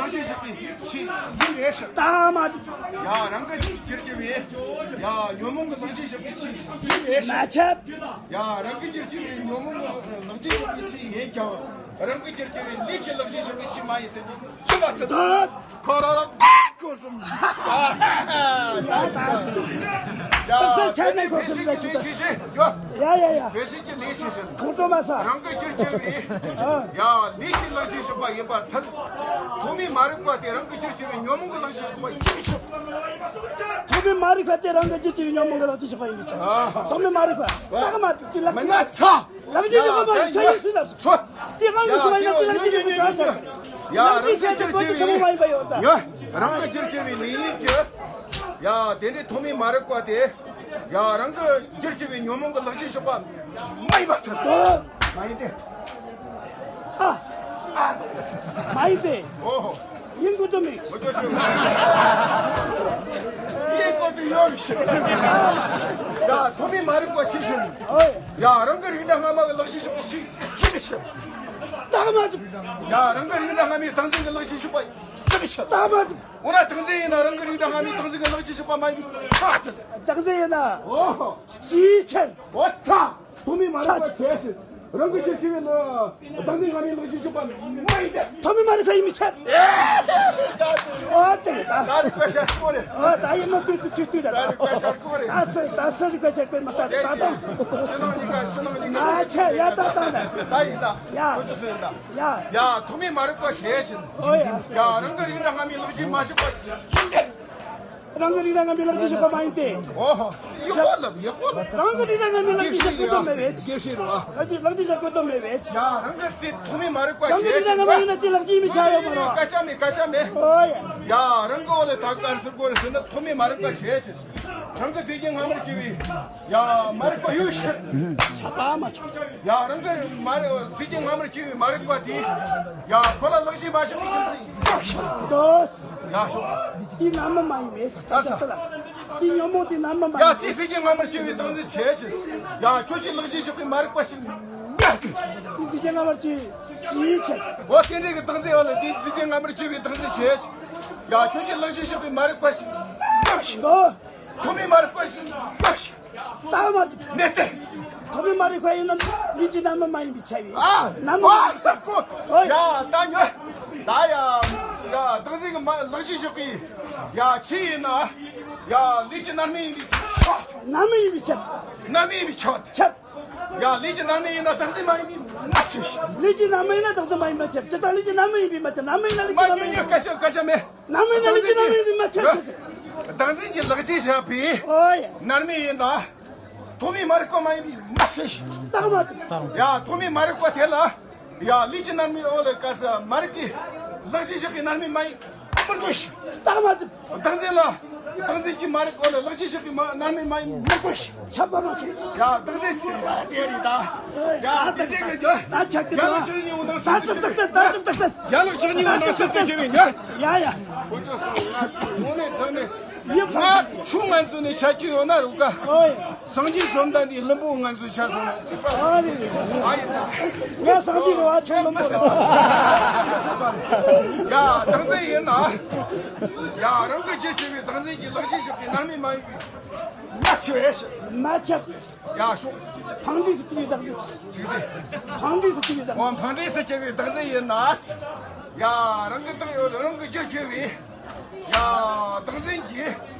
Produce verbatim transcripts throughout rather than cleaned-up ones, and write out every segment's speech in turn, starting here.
ལག་ཤེས་བྱེད་པའི་ཆེད་ཡིན་རེད་ཤག་ད་མ་འགྲིག་ཡ་རང་གི་རྒྱུར་གྱུར་བའི་ཡ་ཉོན་མོངས་ཀྱི་ལག་ཤེས་བྱེད་པའི་ཆེད་ཡིན་རེད་ཤག་མ་ཆབ། ཡ་རང་གི་རྒྱུར་གྱུར་བའི་ཉོན་མོངས་ཀྱི་ལག་ཤེས་བྱེད་པའི་ཆེད་ཡིན་ཀྱང་རང་གི་རྒྱུར་གྱུར་བའི་ལས་ཀྱི་ལག་ཤེས་བྱེད་པའི་ཆེད་མ་ཡིན་ཟེར་གྱི་ཡོད་པ་ཚོ་ད་ཁོ་རང་རང་ཁོ་གསུམ། ཡ་ད་ད་ཡ་ད་ས་ཆ་ནས་ཁོ་གསུམ་ལ་ཅི་ད། ཡ་ཡ་ཡ། བེ་སི་ཀི་ལས་ཤེས་ཤིང་། ཁོང་ཁྲོ་མ་ཟ། རང་གི་རྒྱུར་གྱུར་པའི། ཡ། ལས་ཀྱི་ལག་ཤེས་ཞིག་པ་ཡིན་པར་ཐལ། ཐོག་མའི་མ་རིག་པ་དེ་རང་གི་རྒྱུར་གྱུར་པའི་ཉོན་མོངས་ཀྱི་ལག་ཤེས་ཞིག་པ་ཡིན་ཤོག་ཐོག་མའི་མ་རིག་པ་དེ་རང་གི་རྒྱུར་གྱུར་པའི་ཉོན་མོངས་ཀྱི་ལག་ཤེས་ཞིག་པ་ཡིན་པའི་ཕྱིར། ཐོག་མའི་མ་རིག་པ་རྟགས་མ་གྲུབ་ཀྱི་ལག་ཤེས་ཞིག་པ་ཡིན་པའི་ཕྱིར། ལག་ཤེས་ཞིག་པ་ཡིན་ཚོད་ཡིན་སུས་ལབ་སོང་། དེ་རང་གི་སུ་བ་ཡིན་ན་དེ་ལག་ཤེས་ཞིག་པའི་ཕྱིར། ཡ་རང་གི་རྒྱུར་གྱུར་པའི་ཡ་རང་གི་རྒྱུར་གྱུར་པའི་ལས་ཡིན་གྱི། ཡ་དེ་འདྲའི་ཐོག་མའི་མ་རིག་པ་དེ། ཡ་རང་གི་རྒྱུར་གྱུར་པའི་ཉོན་མོངས་ཀྱི་ལག་ཤེས་ཞིག་པ་མ་ཡིན་པ་ཚོད། མ་ཡིན་ཏེ། ཨ། མ་ཡིན་ཏེ། ཨོ་ཧོ། ཡིན་དགོས་དོན་མེད། མི་དགོས་ཤོད། ཡིན་དགོས་དོན་ཡོད་མི་ཤེས། ཡ་ཐོག་མའི་མ་རིག་པ་ཤེས་ཤོད། ཨོ་ཡ། ཡ་རང་གི་རིགས་འདྲ་སྔ་མ་གི་ལག་ཤེས་ཞིག་པ་ཤེས་ཤེས་མི་ཤེས། རྟགས་མ་གྲུབ། ཡ་རང་གི་རིགས་འདྲ་སྔ་མའི་སྟངས་འཛིན་གྱི་ལག་ཤེས་ཞིག་པ་ཤེས་མི་ཤེས། རྟགས་མ་གྲུབ། འོ་ན་སྟངས་འཛིན་ཡིན་ན་རང་གི་རིགས་འདྲ་སྔ་མའི་སྟངས་འཛིན་གྱི་ལག་ཤེས་ཞིག་པ་མ་ཡིན་པའི་ཕྱིར། སྟངས་འཛིན་ཡིན་ན། ཨོ་ཧོ། ཅིའི་ཕྱིར། འོ་ཚ། ཐོག་མའི་མ་རིག་པ་ཆེ་ཕྱིར། རང་གི་རྒྱུར་གྱུར་པའི་ལ། སྟངས་འཛིན་སྔ་མའི་ལག་ཤེས་ཞིག་པ་མ་ཡིན་ཏེ། ཐོག་མའི་མ་རིག་པ་ཡིན་པའི་ཕྱིར། ཨོ་དེ་རེད་ད། ད་རིག་པ་ཤར་སྐོར་རེད། ཨོ་ད་ཡིན་ནོ་ཏུ་ཏུ་ཏུ་ཏུ་ད། ད་རིག་པ་ཤར་སྐོར་རེད། ད་སུ་ད་སུ་རིག་པ་ཤར་སྐོར་མ་ད་ད་ད། ཕྱི་ནང་གཉིས་ཀ་ཕྱི་ནང་གཉིས་ཀ། ཨ་ཆ་ཡ་ད་ད་ད། ད་ཡིན་ད། ཡ། ཁོ་ཚོ་སུ་ཡིན་ད། ཡ། ཡ་ཐོག་མའི་མ་རིག་པ་ཞེས་བྱ། ཨོ་ཡ། ཡ་རང་གི་རིགས་འདྲ་སྔ་མའི་ལག་ཤེས་མ་ཞིག་པ་ཡིན་ཏེ། རང་གི་རིགས་འདྲ་སྔ་མའི་ལག་ཤེས་ཞིག་པ་མ་ཡིན་ཏེ། ཨོ་ཧོ། ཡག་པོ་ལབ་ཡག་པོ་ལབ། རང་གི་རིགས་འདྲ་སྔ་མའི་ལག་ཤེས་ཞིག་པ་བཀོད་དོན་མེད་པས། དགེ་བཤེས་རེད་བ། ལག་ཤེས་ལག་ཤེས་ཞིག་པ་བཀོད་དོན་མེད་པས། ཡ་རང་གི་དེ་ཐོག་མའི་མ་རིག་པ་རང་གི་ཞེས་རིགས་འདྲ་སྔ་མ་ཡིན་ན་དེ་ལག་ཤེས་ཡིན་མི་ཆ་ཡོད་མ་རེད་བ། སྐད་ཆ་མེད་སྐད་ཆ་མེད། ཨོ་ཡ། ཡ་རང་གི་འོག་ལ་ད་ག་རེ་ཟེར་དགོས་རེད་ཟེར་ན་ཐོག་མའི་མ་རིག་པ་ཞེས་བྱ། རང་གི་རྫས་ཀྱི་སྔ་མར་སྐྱེ་བའི། ཡ་མ་རིག་པ་ཡོད་ཤི། ཆ་པ་མ་ཆོག་ཡ་རང་གི་མ་རིག་རྫས་ཀྱི་སྔ་མར་སྐྱེ་བའི་མ་རིག་པ་དེ། ཡ་ཁོ་ལ་ལག་ཤེས་མ་ཤེས་པའི་རྒྱུ་མཚན་ཡིན་ཤི། དོ། ཡ་ཤོག་དེ་ནམ་མ་ཡིན་མེད་ཟེར་ཆ་ཆ་ལ། དེ་ཉོན་མོངས་དེ་ནམ་མ་ཡིན་ཡ་མེད། དེ་རྫས་ཀྱི་སྔ་མར་སྐྱེ་བའི་སྟངས་འཛིན་བྱེད་ཤི། ཡ་ཁྱོད་ཀྱི་ལག་ཤེས་ཤོག་གི་མ་རིག་པ་ཞིག་ཉག་གི། དེ་རྫས་ཀྱི་སྔ་མར་སྐྱེ་བའི་ཅིའི་ཕྱིར། འོ་དེ་འདྲའི་གི་སྟངས་འཛིན་ཡོད་ལ་དེ་རྫས་ཀྱི་སྔ་མར་སྐྱེ་བའི་སྟངས་འཛིན་བྱེད་ཤི། ཡ་ཁྱོད་ཀྱི་ལག་ཤེས་ཤོག་གི་མ་རིག་པ་ཞིག་ཉག་ཤི། དོ། ཐོག་མའི་མ་རིག་པ་ཞིག་ཉག་ཤི། རྟགས་མ་གྲུབ། མེད་དེ། ཐོག་མའི་མ་རིག་པ་ཡིན་ན་ལུས་ཀྱི་རྣམ་སྨིན་མ་ཡིན་པའི་ཆ་བའི། ཨ། ནམ་མ། ཨ་ས་ཀོ། ཨོ་ཡ། ཡ་ད་ཉོ། ད་ཡ། ཡ་སྟངས་འཛིན་གྱི་མ་ལག་ཤེས་ཤོག་གི། ཡ་ཆི་ཡིན་ན། ཡ་ལུས་ཀྱི་རྣམ་སྨིན་ཡིན་པའི་ཆ། རྣམ་སྨིན་ཡིན་པའི་ཆ། རྣམ་སྨིན་ཡིན་པའི་ཆ། ཆ། ཡ་ལུས་ཀྱི་རྣམ་སྨིན་ཡིན་ན་སྟངས་འཛིན་མ་ཡིན་པའི་མ་ཆ། ལུས་ཀྱི་རྣམ་སྨིན་ཡིན་ན་སྟངས་འཛིན་མ་ཡིན་པའི་ཆ། ཇི་ལྟར་ལུས་ཀྱི་རྣམ་སྨིན་ཡིན་པའི་མ་ཆ། རྣམ་སྨིན་ཡིན་ན་ལུས་ཀྱི་མ་རྣམ་སྨིན་ཡིན་པའི་མ་ཆ། སྐད་ཆ་མེད། རྣམ་སྨིན་ན་ལུས་ཀྱི་རྣམ་སྨིན་ཡིན་པའི་མ་ཆ། སྟངས་འཛིན་གྱི་ལག་ཆས་བཞག་པའི། ཨོ་ཡ། རྣམ་སྨིན་ཡིན་ད། ཐོག་མའི་མ་རིག་པ་མ་ཡིན་པའི་མ་ཤེས་ཤིང་། རྟགས་མ་གྲུབ། ཡ་ཐོག་མའི་མ་རིག་པ་དེ་ལ། ཡ་ལུས་ཀྱི་རྣམ་སྨིན་འོག་ལ་དཀར་ས་མ་རིག་གི། ལག་ཤེས་ཤོག་གི་རྣམ་སྨིན་མ་ཡིན་མི་དགོས་ཤིང་། རྟགས་མ་གྲུབ། སྟངས་འཛིན་ལ། སྟངས་འཛིན་གྱི་མ་རིག་འོག་ལ་ལག་ཤེས་ཤོག་གི་མ་རྣམ་སྨིན་མ་ཡིན་མི་དགོས་ཤིང་། ཆ་པ་མ་ཆོག་ཡ་སྟངས་འཛིན་ཞིག་ཡ་དེ་རེད་ད། ཡ་དེ་དེ་གི་ད་ཆ་གི་ཡ་ལག་ཤེས་ཉིད་འོ་ན་ད་ཅིག་ཏག་ཏག་ད་ཅིག་ཏག་ཏག་ཡ་ལག་ཤེས་ཉིད་འོ་ན་སུ་སྟེ་གི་རེད་ཉ། ཡ་ཡ། ཁོ་ཚོ་སོང་ང་ངོ་ནས་དྲང་ནས། ཡེ་ཕ། ང་ཆུང་ང་ཚོ་ནས་ཆ་རྒྱུས་ཡོད་ན་རུ་ཀ་ཨོ་ཡ། སངས་རྒྱས་བཅོམ་ལྡན་འདས་ལྷུན་པོ་ང་ཚོ་ཆ་སོང་ཅི་ཕ། ཨ་རེ་རེ་རེ། ཨ་ཡིན་ད། ང་སངས་རྒྱས་རེད་བ་ཆུང་ལྷུན་པོ་རེད། ཡ་སྟངས་འཛིན་ཡིན་ན། ཡ་རང་གི་རྒྱུ་ཆེ་བའི་སྟངས་འཛིན་གྱི་ལག་ཤེས་ཤོག་གི་རྣམ་སྨིན་མ་ཡིན་པའི། མ་ཆེ་བས། མ་ཆེ། ཡ་ཤོག་འཕང་འགྲོས་སུ་སྐྱེ་བའི་བདག་འཛིན། ཅིག་སྟེ། འཕང་འགྲོས་སུ་སྐྱེ་བའི་བདག་འཛིན། འོ་འཕང་འགྲོས་སུ་སྐྱེ་བའི་བདག་འཛིན་ཡིན་ན། ཡ་རང་གི་བདག་ཡོད་རང་གི་རྒྱུར་གྱུར་བའི། ཡ་བདག་འཛིན་གྱི་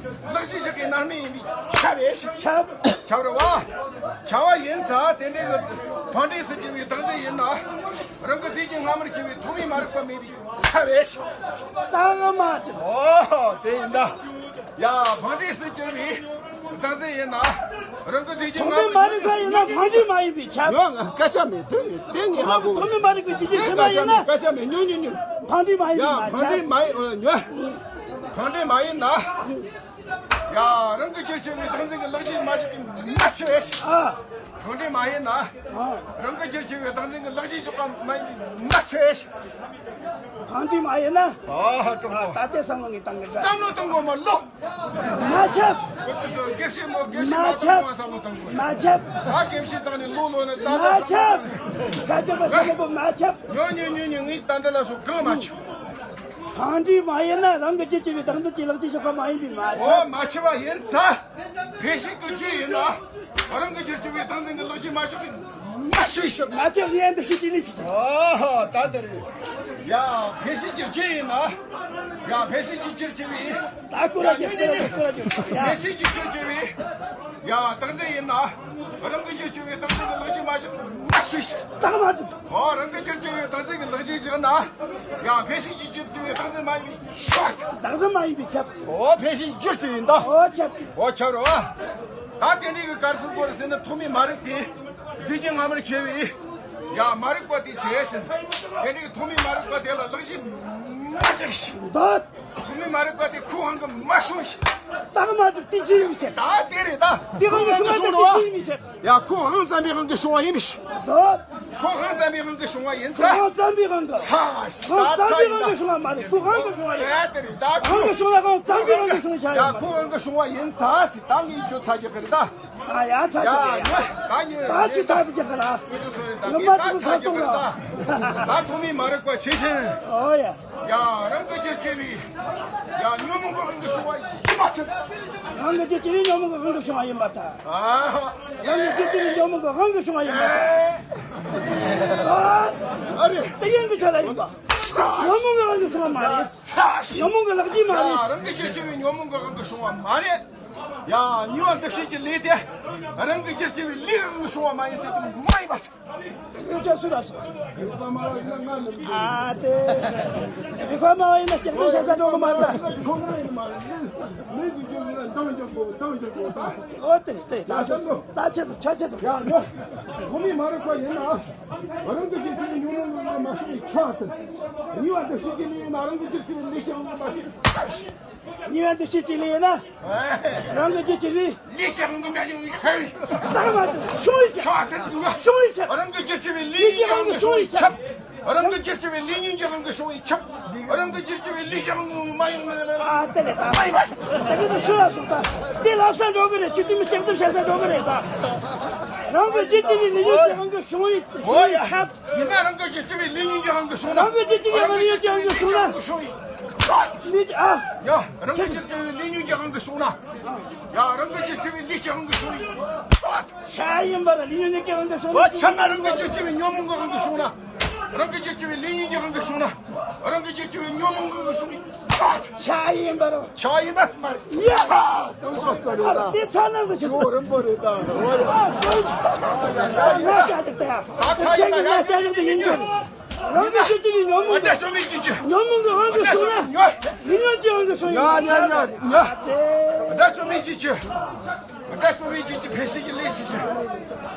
ལག་ཤེས་ཤོག་གི་རྣམ་སྨིན་ཡིན་པའི་ཆ་བས་ཤིག་ཆ། ཆ་རེད་བ། ཆ་བ་ཡིན་ཙང་དེ་འདྲའི་གི་འཕང་འགྲོས་སུ་སྐྱེ་བའི་བདག་འཛིན་ཡིན་ན། རང་གི་རྫས་ཀྱི་སྔ་མར་སྐྱེ་བའི་ཐོག་མའི་མ་རིག་པ་མེད་པའི་ཆ་བས་ཤིག་རྟགས་མ་གྲུབ། ཨོ་དེ་ཡིན་ད། ཡ་འཕང་འགྲོས་སུ་གྱུར་པའི་བདག་འཛིན་ཡིན་ན། རང་གི་རྫས་ཀྱི་ཐོག་མའི་མ་རིག་པ་ཡིན་ན་འཕང་འགྲོས་མ་ཡིན་པའི་ཆ། ཡང་སྐད་ཆ་མེད་དོན་མེད་དེ་ངས་ཧ་གོ། ཐོག་མའི་མ་རིག་པའི་རྒྱུ་ཆ་ཕྱི་མ་ཡིན་ན། སྐད་ཆ་མེད་ཉོ་ཉོ་ཉོ། འཕང་འགྲོས་མ་ཡིན་པའི་ཡ་མ་འཕང་ཆ། འགྲོས་མ་ཡིན་ཨོ་ཉོ། འཕང་འགྲོས་མ་ཡིན་ན། ཡ་རང་གི་རྒྱུར་གྱུར་པའི་བདག་འཛིན་གྱི་ལག་ཤེས་མ་ཞིག་གི་མ་ཆེ་བས། ཨ། འཕང་འགྲོས་མ་ཡིན་ན། ཨ། རང་གི་རྒྱུར་གྱུར་པའི་བདག་འཛིན་གྱི་ལག་ཤེས་ཤོག་ག་མ་ཡིན་པའི་མ་ཆེ་བས། འཕང་འགྲོས་མ་ཡིན་ན། ཨ་ཧ་ཀྲུང་ཧ། ད་ལྟའི་བསམ་བློ་ངས་བཏང་གི་འདྲ། བསམ་བློ་གཏོང་དགོས་མ་ལོ། མ་ཆབ། ཁོ་ཚོས་སོ་དགེ་བཤེས་མོ་དགེ་བཤེས་མ་མ་ཆབ། གཏོང་བ་བསམ་བློ་གཏོང་དགོས། མ་ཆབ། ད་དགེ་བཤེས་བཏང་ནས་ལོ་ལོ་ནས་ད་མ་ཆབ། ཁ་ཆབ་པ་བསམ་བློ་མ་ཆབ། ཉོ་ཉོ་ཉོ་ཉོ་ངས་ད་འདྲ་ལ་སོ་གང་མ་ཆབ། གང་འདྲ་མ་ཡིན་ན་རང་གི་རྒྱུད་ཆེ་བའི་སྟངས་འཛིན་གྱི་ལག་རྗེས་ཕྱོགས་པ་མ་ཡིན་པས་མ་ཆགས། འོ་མ་ཆགས་པ་ཡིན་ཙང་། ཕན་ཞིག་ཏུ་རྒྱུ་ཡིན་ན། རང་གི་རྒྱུད་ཆེ་བའི་སྟངས་འཛིན་གྱི་ལག་རྗེས་མ་ཕྱོགས་པས་མ་ཤོད་ཤོད། མ་ཆགས་ངས་འདི་ཤི་ཅི་ནི་ཤི་ཅི། ཨ་ཧ་ད་དེ་རེད། ཡ་ཕན་ཞིག་གི་རྒྱུ་ཡིན་ན། ཡ་ཕན་ཞིག་གི་རྒྱུད་ཆེ་བའི། ད་ཀུ་ར་ཡ་རྒྱུ་ཉོན་ཉོན་ཉོན། ཀུ་ར་རྒྱུ་ཡ། ཕན་ཞིག་གི་རྒྱུད་ཆེ་བའི། ཡ་སྟངས་འཛིན་ཡིན་ན། རང་གི་རྒྱུད་ཆེ་བའི་སྟངས་འཛིན་གྱི་ལག་རྗེས་མ་ཕྱོགས་པས་མ་ཤོད་ཤོད། ད་མ་ཐུབ། འོ་རང་གི་རྒྱུད་ཆེ་བའི་སྟངས་འཛིན་གྱི་ལག་རྗེས་ཕྱོགས་ན། ཡ་ཕན་ཞིག་གི་རྒྱུད་ཆེ་བའི་སྟངས་འཛིན་མ་ཡིན་པས་ཤོད། སྟངས་འཛིན་མ་ཡིན་པས་ཁྱབ། འོ་ཕན་ཞིག་རྒྱུད་ཆེ་ཡིན་ད། འོ་ཁྱབ། འོ་ཁྱབ་རོ། ད་དེ་འདྲའི་གི་གར་སོང་སྐོར་ཟེར་ན་ཐོག་མའི་མ་རིག་པས་རྫས་ཀྱི་རྔ་མར་ཁྱེར་བའི། ཡ་མ་རིག་པ་དེ་ཆེ་ཟིན། དེ་འདྲའི་གི་ཐོག་མའི་མ་རིག་པ་དེ་ལ་ལག་རྗེས་མ་ཕྱོགས་ཤིག་འདོད། ཐོག་མའི་མ་རིག་པ་དེ་ཁོའི་དབང་གིས་མ་བྱུང་ཞིག་ད་མ་ཐུབ། དེ་ཅི་ཡིན་མི་ཤེས། ད་དེ་རེད་ད། དེ་དབང་གིས་བྱུང་བ་དེ་ཅི་ཡིན་མི་ཤེས། ཡ་ཁོའི་དབང་བཙན་པོའི་དབང་གིས་བྱུང་བ་ཡིན་མི་ཤེས། འདོད། ཁོའི་དབང་བཙན་པོའི་དབང་གིས་བྱུང་བ་ཡིན་ད། ཁོའི་དབང་བཙན་པོའི་དབང་གིས། ཚ་ཤི་ཁོའི་དབང་ད་ཚ་བཙན་པོའི་ཡིན་དབང་གིས་ད། བྱུང་བ་མ་རེད། ཁོའི་དབང་གིས་བྱུང་བ་རེད། ད་དེ་རེད་ད། དབང་གིས་བྱུང་ན་དབང་བཙན་པོའི་དབང་གིས་བྱུང་བྱ་ཡ་ཡ་མ་ཁོའི་རེད། དབང་གིས་བྱུང་བ་ཡིན་ཚ་ཟིག་ད་ངས་ཁྱོད་ཚ་རྒྱག་གི་རེད་ད། ཨ་ཡ་ཚ་ཡ་ཅིག་ཡ། ད་ཉོན་ད་ཅི་ཚ་དེ་རྒྱག་གི་ལ། ངོ་མ་ད་ཚ་ཅིག་ཚ་གཏོང་ར། ད་ཐོག་མའི་མ་རིག་པ་ཆེ་ཆེན། ཨོ་ཡ། ཡ་རང་གི་རྒྱུད་ཆེ་བའི། ཡ་ཉོན་མོངས་ཀྱི་དབང་གིས་བྱུང་བ་ཡིན་མ་ཚད། རང་གི་རྒྱུད་ཆེ་བའི་ཉོན་མོངས་ཀྱི་དབང་གིས་བྱུང་བ་ཡིན་པར་ཐལ། ཨ་ཧ། རང་གི་རྒྱུད་ཆེ་བའི་ཉོན་མོངས་ཀྱི་དབང་གིས་བྱུང་བ་ཡིན་པར་ཐལ། ཨ་རེ། དེ་ཡིན་གྱི་ཆ་ལ་ཡིན་པ། ཉོན་མོངས་ཀྱི་དབང་གིས་བྱུང་བ་མ་རེད། ཉོན་མོངས་ཀྱི་ལག་རྗེས་མ་རེད། རང་གི་རྒྱུད་ཆེ་བའི་ཉོན་མོངས་ཀྱི་དབང་གིས་བྱུང་བ་མ་རེད། ཡ་ཉོན་འདི་ཤེས་ཀྱི་ལས་དེ། རང་གི་རྒྱུད་ཆེ་བའི་ལས་དབང་གིས་བྱུང་བ་མ་ཡིན་ཟེར་གྱི་མ་ཡིན་པ་ཟེར། དེ་ཅི་སུ་ལ་སོང་། ཨ་ཙི། རིག་པ་སྨྲ་བ་ཡིན་ན་སྐྱག་རྫུན་བཤད་ས་འགྲོ་གི་མ་རེད། ཨོ་དེ་རེད་དེ་རེད། ད་ཆོག་ད་ཆོག་ད་ཆོག་ཆོག་ཆོག་ཡ་ཡ། ཁོ་མི་མ་རིག་པ་ཡིན་ན། རང་གི་རྒྱུད་ཆེ་བའི་ཉོན་མོངས་ཀྱི་དབང་གིས་མ་བྱུང་བའི་ཆ་དེ། ཉེས་པ་འདི་ཤེས་ཀྱི་ལས་ཡིན་ན་རང་གི་རྒྱུད་ཆེ་བའི་ལས་ཀྱི་དབང་གིས་མ་བྱུང་། ཉེས་པ་འདི་ཤེས་ཀྱི་ལས་ཡིན་ན། རང་གི་རྒྱུད་ཆེ་བའི། ལས་ཀྱི་དབང་གིས་མ་བྱུང་བའི་ཆ། ད་མ་བྱུང་བའི་ཆ། ཆ་དེ་འདུག་ག་བྱུང་བའི་ཆ། རང་གི་རྒྱུད་ཆེ་བའི་ལས་ཉོན་གྱི་དབང་གིས་བྱུང་བའི་ཆ། རང་གི་རྒྱུད་ཆེ་བའི་ལས་ཉོན་གྱི་དབང་གིས་བྱུང་བའི་ཆ། རང་གི་རྒྱུད་ཆེ་བའི་ལས་ཀྱི་དབང་གིས་མ་ཡོང་ན། ཨ་དེ་ལས་ད་མ་ཡིན་པ། ད་གི་ནི་ཤོད་ལ་སོང་ད། དེ་ལབ་ས་འགྲོ་གི་རེད། ཁྱོད་དེ་མི་སྐྱག་རྫུན་བཤད་ས་འགྲོ་གི་རེད་ད། རང་གི་རྒྱུད་ཆེ་བའི་ལས་ཉོན་གྱི་དབང་གིས་བྱུང་བའི་བྱུང་བའི་ཆ། ཡིན་ན་རང་གི་རྒྱུད་ཆེ་བའི་ལས་ཉོན་གྱི་དབང་གིས་བྱུང་ན། རང་གི་རྒྱུད་ཆེ་བའི་ལས་ཉོན་གྱི་དབང་གིས་བྱུང་ན། ལས་ཀྱི་ཨ། ཡ་རང་གི་རྒྱུད་ཆེ་བའི་ལས་ཉོན་གྱི་དབང་གིས་བྱུང་ན། ཡ་རང་གི་རྒྱུད་ཆེ་བའི་ལས་ཀྱི་དབང་གིས་བྱུང་ན། ཆ་ཡིན་པར་ལས་ཉོན་གྱི་དབང་གིས་བྱུང་ན། ཆ་ན་རང་གི་རྒྱུད་ཆེ་བའི་ཉོན་མོངས་ཀྱི་དབང་གིས་བྱུང་ན། རང་གི་རྒྱུད་ཆེ་བའི་ལས་ཉོན་གྱི་དབང་གིས་བྱུང་ན། རང་གི་རྒྱུད་ཆེ་བའི་ཉོན་མོངས་ཀྱི་དབང་གིས་བྱུང་ན། ཆ་ཡིན་པར། ཆ་ཡིན་པར། ཡ། ཡོངས་སུ་རེད་ད། དེ་ཚ་ན་ཟེར་ཞིག་ཤོག་རིན་པོ་རེད་ད། ང་ཅག་ཅིག་ད་ཡ། ད་ཁྱེད་ཀྱི་ང་ཅག་ཅིག་ཡིན་གྱི། རང་གི་རྒྱུད་ཆེ་བའི་ཉོན་མོངས་ཀྱི། ཉོན་མོངས་ཀྱི་དབང་གིས་བྱུང་ན། ལས་ཉོན་གྱི་དབང་གིས་བྱུང་ཡིན། ཉོན་ཉོན་ཉོན་ཉོན། ད་ཆོ་མེད་ཀྱི་ཆོ། ད་ཆོ་མེད་ཀྱི་ཆོ། ཕན་ཞིག་གི་ལས་ཞིག་ཆོ།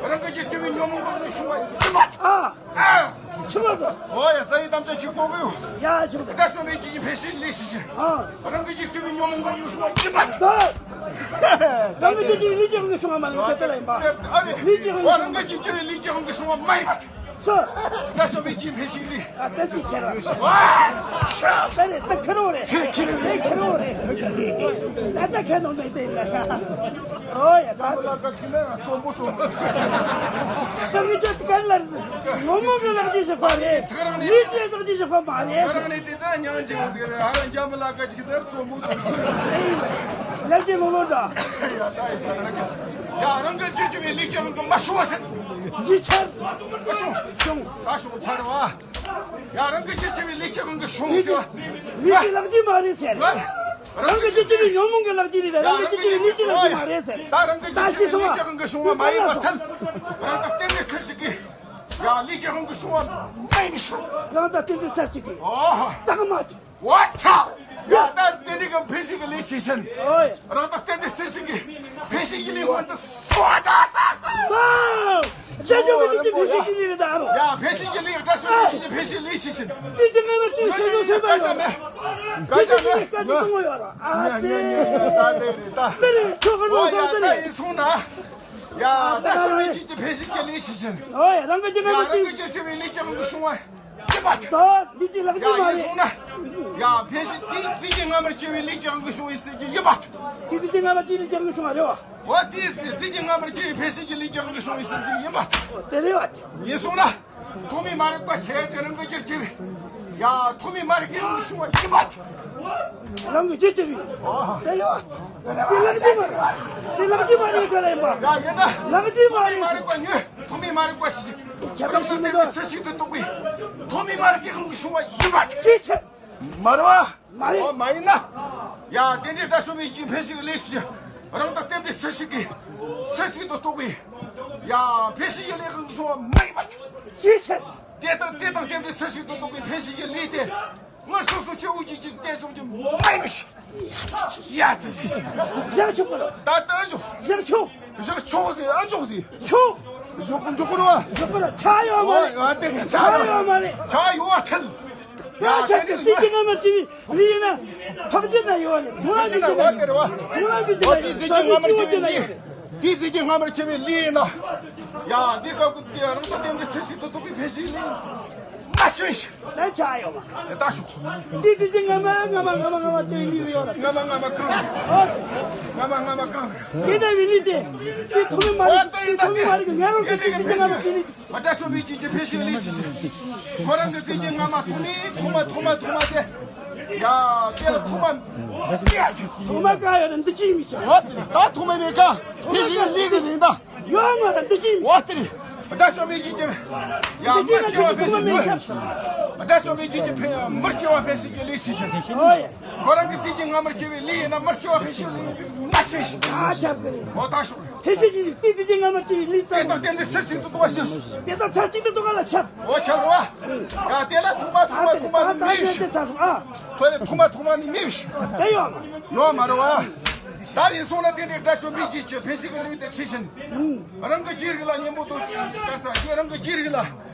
རང་གི་རྒྱུད་ཆེ་བའི་ཉོན་མོངས་ཀྱི་དབང་གིས་བྱུང་བ་ཡིན་པ། ཨ། ཨ། ཆི་མ་ཟ། ཨོ་ཡ་ས་ཡི་དམ་བཅའ་ཆོས་སྐོང་གི། ཡ་ཆོ་གི། ད་ཆོ་མེད་ཀྱི་ཕན་ཞིག་གི་ལས་ཞིག་ཆོ། ཨ། རང་གི་རྒྱུད་ཆེ་བའི་ཉོན་མོངས་ཀྱི་དབང་གིས་བྱུང་བ་ཡིན་པ། ད། རང་གི་རྒྱུད་ཆེ་བའི་ལས་ཀྱི་དབང་གིས་བྱུང་བ་མ་ཡིན་པ་དེ་ལ་ཡིན་པ། ཨ་རེ། ལས་ཀྱི་དབང་གིས། རང་གི་རྒྱུད་ཆེ་བའི་ལས་ཀྱི་དབང་གིས་བྱུང་བ་མ་ཡིན་པ། སུ། ད་ཆོ་མེད་ཀྱི་ཕན་ཞིག་ལས། ཨ་ད་ཅི་བྱེད་ར། ཝ། ད་རེད་ད་ཁེར་རོ་རེད། ཚེ་ཁེར་རོ་རེད། ད་ད་ཁེར་རོ་མེད་དེ་ལ། ཨོ་ཡ་ད། ད་ལ་ཀ་ཁི་ན་རྩོམ་པོ་རྩོམ་པོ། ད་མི་ཅོ་ཏི་ཀར་ལ། ངོ་མོ་གི་ལག་རྗེས་ཞིག་པ་རེད། ད་རང་ནི། ཡིད་ཀྱི་ལག་རྗེས་ཞིག་པ་མ་རེད། ད་རང་ནི་དེ་ད་ཉང་ཅིག་ཡོད་ཟེར་རེད། ཨ་རང་རྒྱ་མི་ལ་ཀ་ཅིག་ད་རྩོམ་པོ་རྩོམ་པོ། ལག་རྗེས་ལོ་ལོ་འདྲ། ཡ་ད་ཡ་ད་ད་ཡ་རང་གི་རྒྱུད་ཆེ་བའི་ལས་ཀྱི་དབང་གིས་མ་བྱུང་བ་ཟེར། ཡིད་ཆར། མ་བྱུང་། བྱུང་། ད་བྱུང་ཚར་བ། ཡ་རང་གི་རྒྱུད་ཆེ་བའི་ལས་ཀྱི་དབང་གིས་བྱུང་ཟེར་བ། ལུས་ཀྱི་ལག་རྗེས་མ་རེད་ཟེར། རང་གི་རྒྱུད་ཆེ་བའི་ཉོན་མོངས་ཀྱི་ལག་རྗེས་རེད། རང་གི་རྒྱུད་ཆེ་བའི་ལུས་ཀྱི་ལག་རྗེས་མ་རེད་ཟེར། ད་རང་གི་རྒྱུད་ཆེ་བའི་ལུས་ཀྱི་དབང་གིས་བྱུང་བ་མ་ཡིན་པར་ཐལ། རང་དང་རྟེན་འབྲེལ་ཚར་ཞིག་གི། ཡ་ལུས་ཀྱི་དབང་གིས་བྱུང་བ་མ་ཡིན་ཞིང་། རང་དང་རྟེན་འབྲེལ་ཚར་ཞིག་གི། ཨོ་ཧ། རྟགས་མ་ཐུབ། ཝ་ཚ། ཡ་ད་རྟེན་འབྲེལ་གྱི་ཕན་ཞིག་གི་ལས་ཞིག་ཕྱིན། ཨོ་ཡ། རང་དང་རྟེན་འབྲེལ་ཚར་ཞིག་གི་ཕན་ཞིག་གི་ལས་སྔོན་དུ་སོ་ད་ད་ད། ད། ཅ་ཅོ་གི་ལས་ཀྱི་ཕན་ཞིག་གི་ལས་རེད་ད་རོ། ཡ་ཕན་ཞིག་གི་ལས་ད་སོ་ཕན་ཞིག་གི་ཕན་ཞིག་ལས་ཞིག་ཕྱིན། དེ་ཀྱི་ངེས་པ་ཅི་ཞིག་ཟེར་ཟེར་བ་ཡོད། དེ་ཀྱི་ངེས་པ་ཅི་གཏོང་བ་ཡོད་རོ། ཨ་ཙི། ད་དེ་རེད་ད། དེ་རེད་ཁྱོད་ཀྱི་ལོ་སོང་དེ་རེད། ཡིན་སོང་ན། ཡ་ད་སོ་ཕན་ཞིག་གི་ཕན་ཞིག་གི་ལས་ཞིག་ཕྱིན། ཨོ་ཡ་རང་གི་ཀྱི་ངེས་པ་ཅི། ཡ་རང་གི་རྒྱུད་ཆེ་བའི་ལས་ཀྱི་དབང་གིས་བྱུང་བ། ཡིན་པ། ད་འདི་ཅི་ལག་ཅི་མ་རེད། ཡ་ཡིན་སོང་ན། ཡ་ཕན་ཞིག་དེ་རྫས་ཀྱི་རྔ་མར་སྐྱེ་བའི་ལས་ཀྱི་དབང་གིས་བྱུང་བའི་ཟེར་གྱི་ཡིན་པ། དེ་རྫས་ཀྱི་རྔ་མར་སྐྱེ་ལས་ཀྱི་དབང་གིས་བྱུང་བ་རེད་བ། འོ་དེ་རྫས་ཀྱི་རྔ་མར་སྐྱེ་བའི་ཕན་ཞིག་གི་ལས་ཀྱི་དབང་གིས་བྱུང་བའི་ཟེར་གྱི་ཡིན་པ། འོ་དེ་རེད་བ་དེ། ཡིན་སོང་ན། ཐོག་མའི་མ་རིག་པ་ཟད་ཅིང་རང་གི་རྒྱུད་ཆེ་བའི། ཡ། ཐོག་མའི་མ་རིག་གི་ལུགས་བྱུང་བ་ཡིན་པ། རང་གི་རྒྱུད་ཀྱི་རིགས། དེ་ལས་དེ་ལག་རྗེས་མ་རེད། དེ་ལག་རྗེས་མ་རེད་ཟེར་ཡིན་པ། ཡ། ཡིན་ན། ལག་རྗེས་མ་ཐོག་མའི་མ་རེད། རིག་པ་ཉོན། ཐོག་མའི་མ་རིག་པ་ཞིག་ཞིག་ཁྱད་པར་རང་ལ་ཞིག་མི་བརྟེན་པའི་འདུག་སུ་ཞིག་ཏུ་རྟོགས་པའི། ཐོག་མའི་མ་རིག་གི་ལུགས་བྱུང་བ་ཡིན་པ། ཅི་ཕྱིར། མ་རེད་བ། མ་རེད། ཨོ། མ་ཡིན་ན། ཡ། དེ་འདྲའི་དགྲ་བཅོམ་པའི་ཡིད་ཀྱི་འཕེན་བྱེད་ཀྱི་ལས་ཞིག་རང་དང་བསྟན་པའི་སུ་ཞིག་གིས་སུ་ཞིག་ཏུ་རྟོགས་པའི། ཡ། འཕེན་བྱེད་ཀྱི་ལས་ཀྱི་ལུགས་བྱུང་བ་མ་ཡིན་པ། ཅི་ཕྱིར། དེ་དང་དེ་དང་བསྟན་པའི་སུ་ཞིག་ཏུ་རྟོགས་པའི་འཕེན་བྱེད་ཀྱི་ལས་དེ། སྔར་སོ་སོ་སྐྱེ་བོ་ཀྱི་རྒྱུད་ལ་བསྟན་སོང་རྒྱུ་མ་ཡིན་པ་ཞིག་ཡ། ཙི་ཙི། བཞག་ཆོག་པ་རེད། ད་ལྟ་ཨ་ཅོ། བཞག་ཆོག་བཞག་ཆོག་ཟེར། ཨ་ཅོ་ཟེར། ཆོག་བཞག་འཇོག་གི་རེད་བ། འཇོག་གི་རེད། ཆགས་ཡོད་མ་རེད། ཨོ། ཡ། དེ་ཆགས་ཡོད་མ་རེད། ཆགས་ཡོད་ཐལ། ཡ། ཆགས་ཀྱི་དེ་ཅི་ངོ་མ་ཅི་བི་ལི་ཡིན་ན། ཕག་རྒྱུད་ན་ཡོད་ནི། དུང་ལ་མི་རྒྱུད་ན་ཡོད་ནི། དུང་ལ་མི་རྒྱུད་ན་ཡོད་ནི། དེ་ཅི་ངོ་མ་ཅི་བི་ལི། དེ་ཅི་ངོ་མ་ཅི་བི་ལི་ཡིན་ན། ཡ། འདི་སྐབས་ཀྱི་དེ་རང་དང་བསྟན་པའི་སུ་ཞིག་ཏུ་རྟོགས་པའི་འཕེན་བྱེད་ལས་མ་བྱུང་ཞིག་ལན་ཆགས་ཡོད་མ། ད་ཤོག་འདི་དེ་ཅི་ངོ་མ་ངོ་མ་ངོ་མ་ངོ་མ་ཅི་བི་ལི་ཡོད་ར། ངོ་མ་ངོ་མ་གང་། ངོ་མ་ངོ་མ་གང་། དེ་འདྲ་བའི་ལི་དེ། དེ་ཐོག་མའི་མ་རིག་ཨོ། ད་ཡིན། ད་ཐོག་མའི་མ་རིག་ངན་རོ་གི་དེ་ཅི་ངོ་མ་ཅི་བི་ལི། ཨ། དགྲ་བཅོམ་པའི་ཡིད་ཀྱི་འཕེན་བྱེད་ལས་ཞིག་ཞིག་ཁོ་རང་གི་དེ་ཅི་ངོ་མ་ཐོག་མའི་ཐོག་མ་ཐོག་མ་ཐོག་མ་དེ། ཡ། དེ་ལ་ཐོག་མ། ཐོག་མ་གང་ཡོད་ན་འདི་ཅི་མི་ཤེས། ཨོ། དེ་ད་ཐོག་མ་མེད་ཀ་འཕེན་བྱེད་ཀྱི་ལས་ཀྱི་ཡིན་ད། ཡོད་མ་རེད། འདི་ཅི་མི་ཤེས། ཨོ། དེ་རེད། དགྲ་བཅོམ་པའི་ཡིད་ཀྱི། ཡ། འདི་ཅི་མར་སྐྱེ་བ་འཕེན་བྱེད་ལས། དགྲ་བཅོམ་པའི་ཡིད་ཀྱི་འཕེན། མར་སྐྱེ་བ་འཕེན་བྱེད་ཀྱི་ལས་ཞིག་ཞིག་ཨོ་ཡ། ཁོ་རང་གི་དེ་ཅི་སྔ་མར་སྐྱེ་བའི་ལས་ཡིན་ན་མར་སྐྱེ་བ་འཕེན་བྱེད་ལས་མ་བྱུང་ཞིག་ཨ། ཆགས་ཀྱི་རེད། ཨོ། ད་ཤོག་འཕེན་བྱེད་ཀྱི་དེ་དེ་ཅི་སྔ་མར་སྐྱེ་བའི་ལས་ཙམ། དེ་དང་བསྟན་པའི་སུ་ཞིག་ཏུ་རྟོགས་པ་ཞིག་དེ་དང་ཚར་གཅིག་ཏུ་རྟོགས་པ་ལ་ཁྱབ། ཨོ། ཁྱབ་རེད་བ། ཡ། དེ་ལ་ཐོག་མ་ཐོག་མ་ཐོག་མ་ནི་མེད་ཞིག་ཨ། ཁོ་ལ་ཐོག་མ་ཐོག་མ་ནི་མེད་ཞིག་དེ་ཡོད་མ། ཡོད་མ་རེད་བ། ད་ཡིན་སོང་ན་དེ་འདྲའི་དགྲ་བཅོམ་པའི་ཡིད་ཀྱི་འཕེན་བྱེད་ཀྱི་ལས་དེ་ཆེ་ཞིང་། རང་གི་རྒྱུད་རིགས་ལ་གཉེན་པོ་དང་། དགའ་ས་རྒྱུད། རང་གི་རྒྱུད་རིགས་ལ་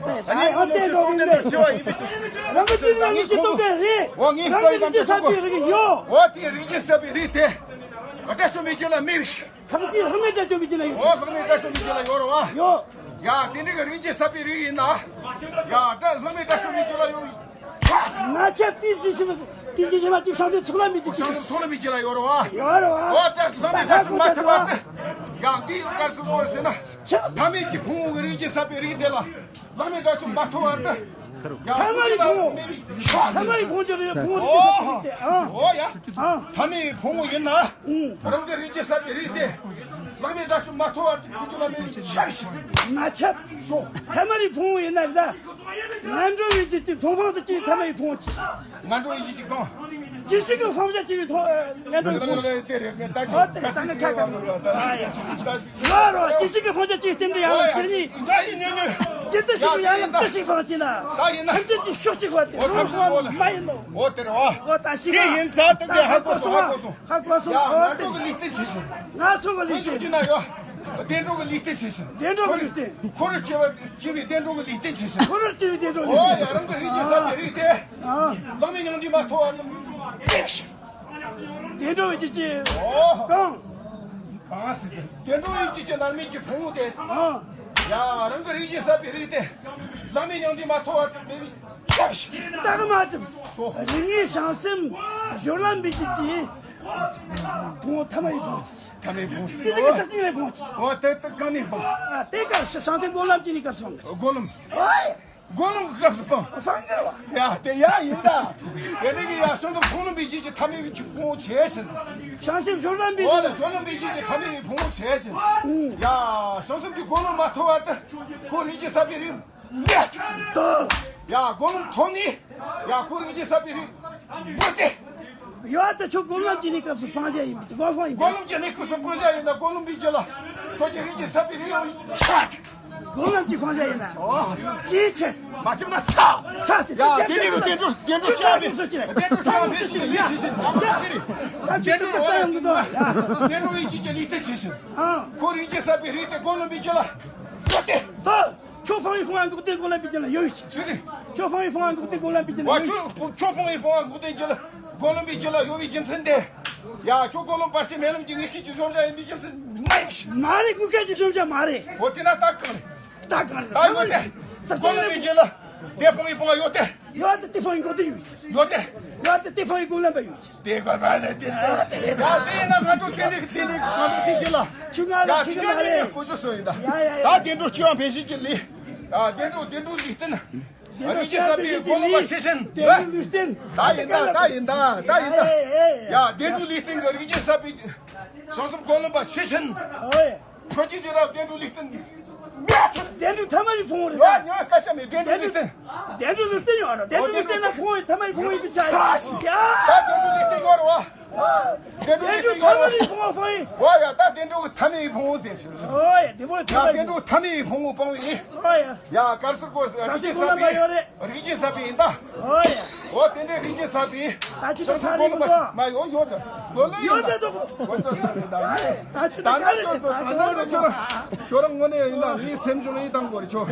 གཉེན་པོ་དང་སྲིད་དོན་ལྡན་པར་བྱེད་པ་ཡིན་པས་སོ། རང་གི་རྒྱུད་རིགས་ལ་གཉེན་པོ་དང་། འོ། ངས་ལྟོས་དང་དེ་སོང་གོ། རིགས་ཡོད། འོ། དེ་རིགས་རྒྱུད་ཟབ་པའི་རིགས་དེ་དགྲ་བཅོམ་པའི་རྒྱུད་ལ་མེད་པ་ཞིག་ཐམས་ཅད་ལྷག་མེད་དགྲ་བཅོམ་པའི་རྒྱུད་ལ་ཡོད། འོ། ལྷག་མེད་དགྲ་བཅོམ་པའི་རྒྱུད་ལ་ཡོད་རེད་བ། ཡོད། ཡ། དེ་འདྲའི་གི་རིགས་རྒྱུད་ཟབ་པའི་རིགས་ཡིན་ན། ཡ། དགྲ། ལྷག་མེད་དགྲ་བཅོམ་པའི་རྒྱུད་ལ་ཡོད། ང་ཆབ་དེའི་རྗེས་ཤེས་མ། དེའི་རྗེས་ཤེས་མ་ཅིག་བྱང་སེམས་ཚོགས་ལམ་པའི་རྒྱུད་ཅིག་བྱང་སེམས་ཚོགས་ལམ་པའི་རྒྱུད་ལ་ཡོད་རེད་བ། ཡོད་རེད་བ། འོ། དེ་ལྷག་མེད་དགྲ་བཅོམ་མ་ཐུབ་བར་དུ། ཡང་འདི་ཡོད་གར་སོང་བར་ཟེར་ན། ཆེ། ཐ་མལ་གྱི་ཕུང་པོ་གི་རིགས་རྒྱུད་ཟབ་པའི་རིགས་དེ་ལ་ལྷག་མེད་དགྲ་བཅོམ་མ་ཐུབ་བར་དུ། ཡང་ཐ་མལ་གྱི་ཕུང་པོ། ཐ་མལ་གྱི་ཕུང་པོ་གི་རིགས་ཕུང་པོ་རིགས་རྒྱུད་ཟབ་པའི་རིགས་དེ། ཨ། འོ་ཡ། ཨ། ཐ་མལ་གྱི་ཕུང་པོ་ཡིན་ན། རང་གི་རིགས་རྒྱུད་ཟབ་པའི་རིགས་དེ་ལྷག་མེད་དགྲ་བཅོམ་མ་ཐུབ་བར་དུ་ཁུ་ཁུ་ལ་མེད་པའི་ཆབ་ཞིག་ང་ཆབ། ཐ་མལ་གྱི་ཕུང་པོ་ཡིན་ན་རེད་ད། ངན་འགྲོ་བའི་རྒྱུད་ཀྱི་མཐོང་སྤང་དུ་སྐྱེ་བའི་ཐ་མལ་གྱི་ཕུང་པོ་ཅིག་ངན་འགྲོ་བའི་རྒྱུད་ཀྱི་གང་། ཇི་སྲིད་ཀྱི་སྤང་བྱ་སྐྱེ་བའི་མཐོང་། ངན་འགྲོ་བའི་ཕུང་པོ་ཅིག་དེ་རེད། ངས་ད་གི་ཨོ། དེ་ད་གི་ད་ནི་ཁ་ཁ་མི་རོ་ད། ཡ་རོ། ཇི་སྲིད་ཀྱི་སྤང་བྱ་སྐྱེ་བའི་རྟེན་འབྲེལ་ཡན་ལག་བཅུ་གཉིས། འདྲ་ཡིན་ཉོ་ཉོ། ཇི་ལྟར་ཞིག་ཡན་ལག་བཅུ་ཞིག་སྤངས་ཀྱིས་ན། ད་ཡིན་ན། ཐམས་ཅད་ཀྱི་ཕྱོགས་གཅིག་པ་དེ་རང་ཚོ་མ་ཡིན་ནོ། འོ། དེ་རེད་བ། འོ། ད་ཤི་དེ་ཡིན་ཙང་ད་གི་ཧ་གོ་སོང་། ཧ་གོ་སོང་། ཧ་གོ་སོང་། ཡ། ང་ཚོ་གི་ལུས་རྟེན་ཆེ་ཞིང་། ང་ཚོ་གི་ལུས་རྟེན། ཁྱོད་ཀྱི་ན་ཡོད། བདེ་འགྲོ་གི་ལུས་རྟེན་ཆེ་ཞིང་། བདེ་འགྲོ་གི་ལུས་རྟེན། འཁོར་བར་སྐྱེ་བ་སྐྱེ་བའི་བདེ་འགྲོ་གི་ལུས་རྟེན་ཆེ་ཞིང་། འཁོར་བར་སྐྱེ་བའི་བདེ་འགྲོ་གི་ལུས་རྟེན། འོ་ཡ། རང་གི་རིགས་རྒྱུད་ཟབ་པའི་རིགས་དེ། ཨ། ལྷག་མེད་མྱང་འདས་མ་ཐོབ་བར་དུ། བདེ་འགྲོ་བའི་རྒྱུད་ཀྱི། འོ། གང་། གང་ཟེར་ཏེ། བདེ་འགྲོ་བའི་རྒྱུད་ཀྱི་མནར་མེད་ཀྱི་ཕུང་པོ་དེ། ཨ། ཡ། རང་གི་རིགས་རྒྱུད་ཟབ་པའི་རིགས་དེ། ལྷག་མེད་མྱང་འདས་མ་ཐོབ་བར་དུ་མེད་པའི་ཆབ་ཞིག་ད་གི་མ་གྲུབ། སོ། རིགས་ངེས་བྱང་སེམས་སྦྱོར་ལམ་པའི་རྒྱུད་ཀྱི་ཕུང་པོ་ཐ་མལ་གྱི་ཕུང་པོ་ཅིག་ཐ་མལ་ཕུང་པོ་ཅིག་དེ་ལ་གི་ས་སྟེང་ལས་ཕུང་པོ་ཅིག་འོ། དེ་ད་གང་ནས་ཕུང་། ཨ། དེ་ག་བྱང་སེམས་སྒོམ་ལམ་གྱི་གནས་སྐབས་སུ་ཕུང་། སྒོམ་ལམ། ཨོའི། སྒོམ་ལམ་གྱི་སྐབས་སུ་ཕུང་། ཕུང་གི་རེད་བ། ཡ། དེ་ཡ་ཡིན་ད། དེ་ནས་ཀྱི་ཡ། བྱང་སེམས་མཐོང་ལམ་པའི་རྒྱུད་ཀྱི་ཐ་མལ་གྱི་ཕུང་པོ་ཆེ་ཟེར། བྱང་སེམས་སྦྱོར་ལམ་པའི། འོ་ལ། སྦྱོར་ལམ་པའི་རྒྱུད་ཀྱི་ཐ་མལ་གྱི་ཕུང་པོ་ཆེ་ཟེར། ཡ། བྱང་སེམས་ཀྱི་སྒོམ་ལམ་མ་ཐོབ་བར་དུ་ཁོ་རིགས་རྒྱུད་ཟབ་པའི་རིགས། ཡ། སྒོམ་ལམ་ཐོབ་ནས། ཡ། ཁོ་རིགས་རྒྱུད་ཟབ་པའི་རིགས། བཟོ་སྟེ། ཡོད་དེ་ཁྱོད་སྒོམ་ལམ་གྱི་གནས་སྐབས་སུ་སྤང་བྱ་ཡིན་པས། སྒོམ་སྤང་ཡིན་པས། སྒོམ་ལམ་གྱི་གནས་སྐབས་སུ་སྤང་བྱ་ཡིན་ན་སྒོམ་ལམ་པའི་རྒྱུད་ལ་ཁྱོད་ཀྱི་རིགས་རྒྱུད་ཟབ་པའི་རིགས་ཡོད་ཆ། སྒོམ་ལམ་གྱི་སྤང་བྱ་ཡིན་ན། ཨོ། ཅིའི་ཕྱིར། མ་ཁྱབ་ན་ཆ། ཆ་ཟེར། ཡ། དེ་ནས་གི་བདེ་འགྲོ། བདེ་འགྲོ་ཆ་བས། བདེ་འགྲོ་ཆ་བས་ཤིག་ལས་ཤིག་ཤིག་ད་དེ་རེད། ད་བདེ་འགྲོ་ལ་ཡོང་གི་འདུག་བདེ་འགྲོ་བའི་རྒྱུད་ཀྱི་ལུས་རྟེན་ཆེ་ཞིང་། ཨ། ཁོ་རིགས་རྒྱུད་ཟབ་པའི་རིགས་དེ་སྒོམ་ལམ་པའི་རྒྱུད་ལ་བཟོ་སྟེ། ད། ཁྱོད་སྤང་བའི་སྤང་བ་འགོག་བདེན་སྒོམ་ལམ་པའི་རྒྱུད་ལ་ཡོད་ཡོད་ཅིག་ཆུ་དེ། ཁྱོད་སྤང་བའི་སྤང་བ་འགོག་བདེན་སྒོམ་ལམ་པའི་རྒྱུད་ལ་ཡོད། ཁྱོད་སྤང་བའི་སྤང་བ་འགོག་བདེན་རྒྱུད་ལ་སྒོམ་ལམ་པའི་རྒྱུད་ལ་ཡོད་པའི་རྒྱུ་མཚན་དེ། ཡ། ཁྱོད་སྒོམ་ལམ་བར་ཆད་མེད་ལམ་གྱི་དངོས་བཤད་ཀྱི་བཟོ་བྱ་ཡིན་པའི་རྒྱུ་མཚན་མ་ཡིན། མ་རེད། དངོས་བཤད་ཀྱི་བཟོ་བྱ་མ་རེད། འོ། དེ་ན་ད་གང་རེད། ད་གང་རེད། ད་ཡོད་དེ། ས་སྒོམ་ལམ་པའི་རྒྱུད་ལ་དེ་སྤང་བའི་སྤང་བ་ཡོད་དེ། ཡོད་དེ། དེ་སྤང་བའི་འགོག་བདེན་ཡོད་ཅིག་ཡོད་དེ། ཡོད་དེ། དེ་སྤང་བའི་སྒོམ་ལམ་པ་ཡོད་ཅིག་དེ་ག་མ་ལ་དེ་ལྟ་བ་དེ་རེད། ཡ། དེ་ཡིན་ན་ང་ཚོ་དེ་ནས་དེ་ནས་གང་དུ་དེ་གྱི་ལ། ཆུ་ང་ལ། ཡ། དེ་ཉོ་ཉོ་ཉོ་ཉོ། ཀུ་ཅོ་སོ་ཡིན་ད། ཡ་ཡ་ཡ། ད་བདེ་འགྲོ་སྐྱེ་བ་འཕེན་བྱེད་ཀྱི་ལས། ཡ། བདེ་འགྲོ། བདེ་འགྲོ་ལུས་རྟེན། རིགས་རྒྱུད་གསར་པའི་གོ་ལོང་པ་ཤེས་བཞིན། ད་ཡིན་ད། ད་ཡིན་ད། ད་ཡིན་ད། ཡ། བདེ་འགྲོའི་ལུས་རྟེན་གྱི་རིགས་རྒྱུད་གསར་པའི་བྱང་སེམས་གོ་ལོང་པ་ཤེས་བཞིན། ཁྱོད་ཀྱིས་ཀྱི་ར་བདེ་འགྲོའི་ལུས་རྟེན་མེད་ཚུལ། བདེ་འགྲོའི་ཐ་མའི་ཕུང་པོ་རེད། ཡོད་ཡོད། སྐད་ཆ་མེད། བདེ་འགྲོའི་ལུས་རྟེན། བདེ་འགྲོའི་ལུས་རྟེན་ཡོད་ར། བདེ་འགྲོའི་ལུས་རྟེན་ན་ཕུང་པོའི་ཐ་མའི་ཕུང་པོ་ཡིན་པའི་ཆ་ཡིན། ཡ། ད་བདེ་འགྲོའི་ལུས་རྟེན་ཡོད་ར་བ། བདེ་འགྲོའི་ལུས་རྟེན་ཡོད་ར་བ། ཨོ་ཡ། ད་བདེ་འགྲོའི་ཐ་མའི་ཕུང་པོ་ཟེར། ཨོ་ཡ། བདེ་འགྲོའི་ཐ་མའི་ཕུང་པོ་སྤོང་བའི། ཨོ་ཡ། ཡ། གར་སོར་གོ་སོར་རིགས་རྒྱུད་གསར་པའི། རིགས་རྒྱུད་གསར་པའི་ཡིན་ད། ཨོ་ཡ། འོ་དེ་འདྲའི་རིགས་རྒྱུད་གསར་པའི། ད་ཅི་ད་ས་རེད་མ་ཡོད་ཡོད་ད། ལོ་ལེ་ཡོད་ད། ད་ཅི་ད་ག་རེད། ད་ཅི་ད་ཅི་ཁྱོད་རང་ངོ་ནས་ཡིན་ན་ངའི་སེམས་ཆུང་ཡིན་དང་གོ་རེ་ཆོ། ད་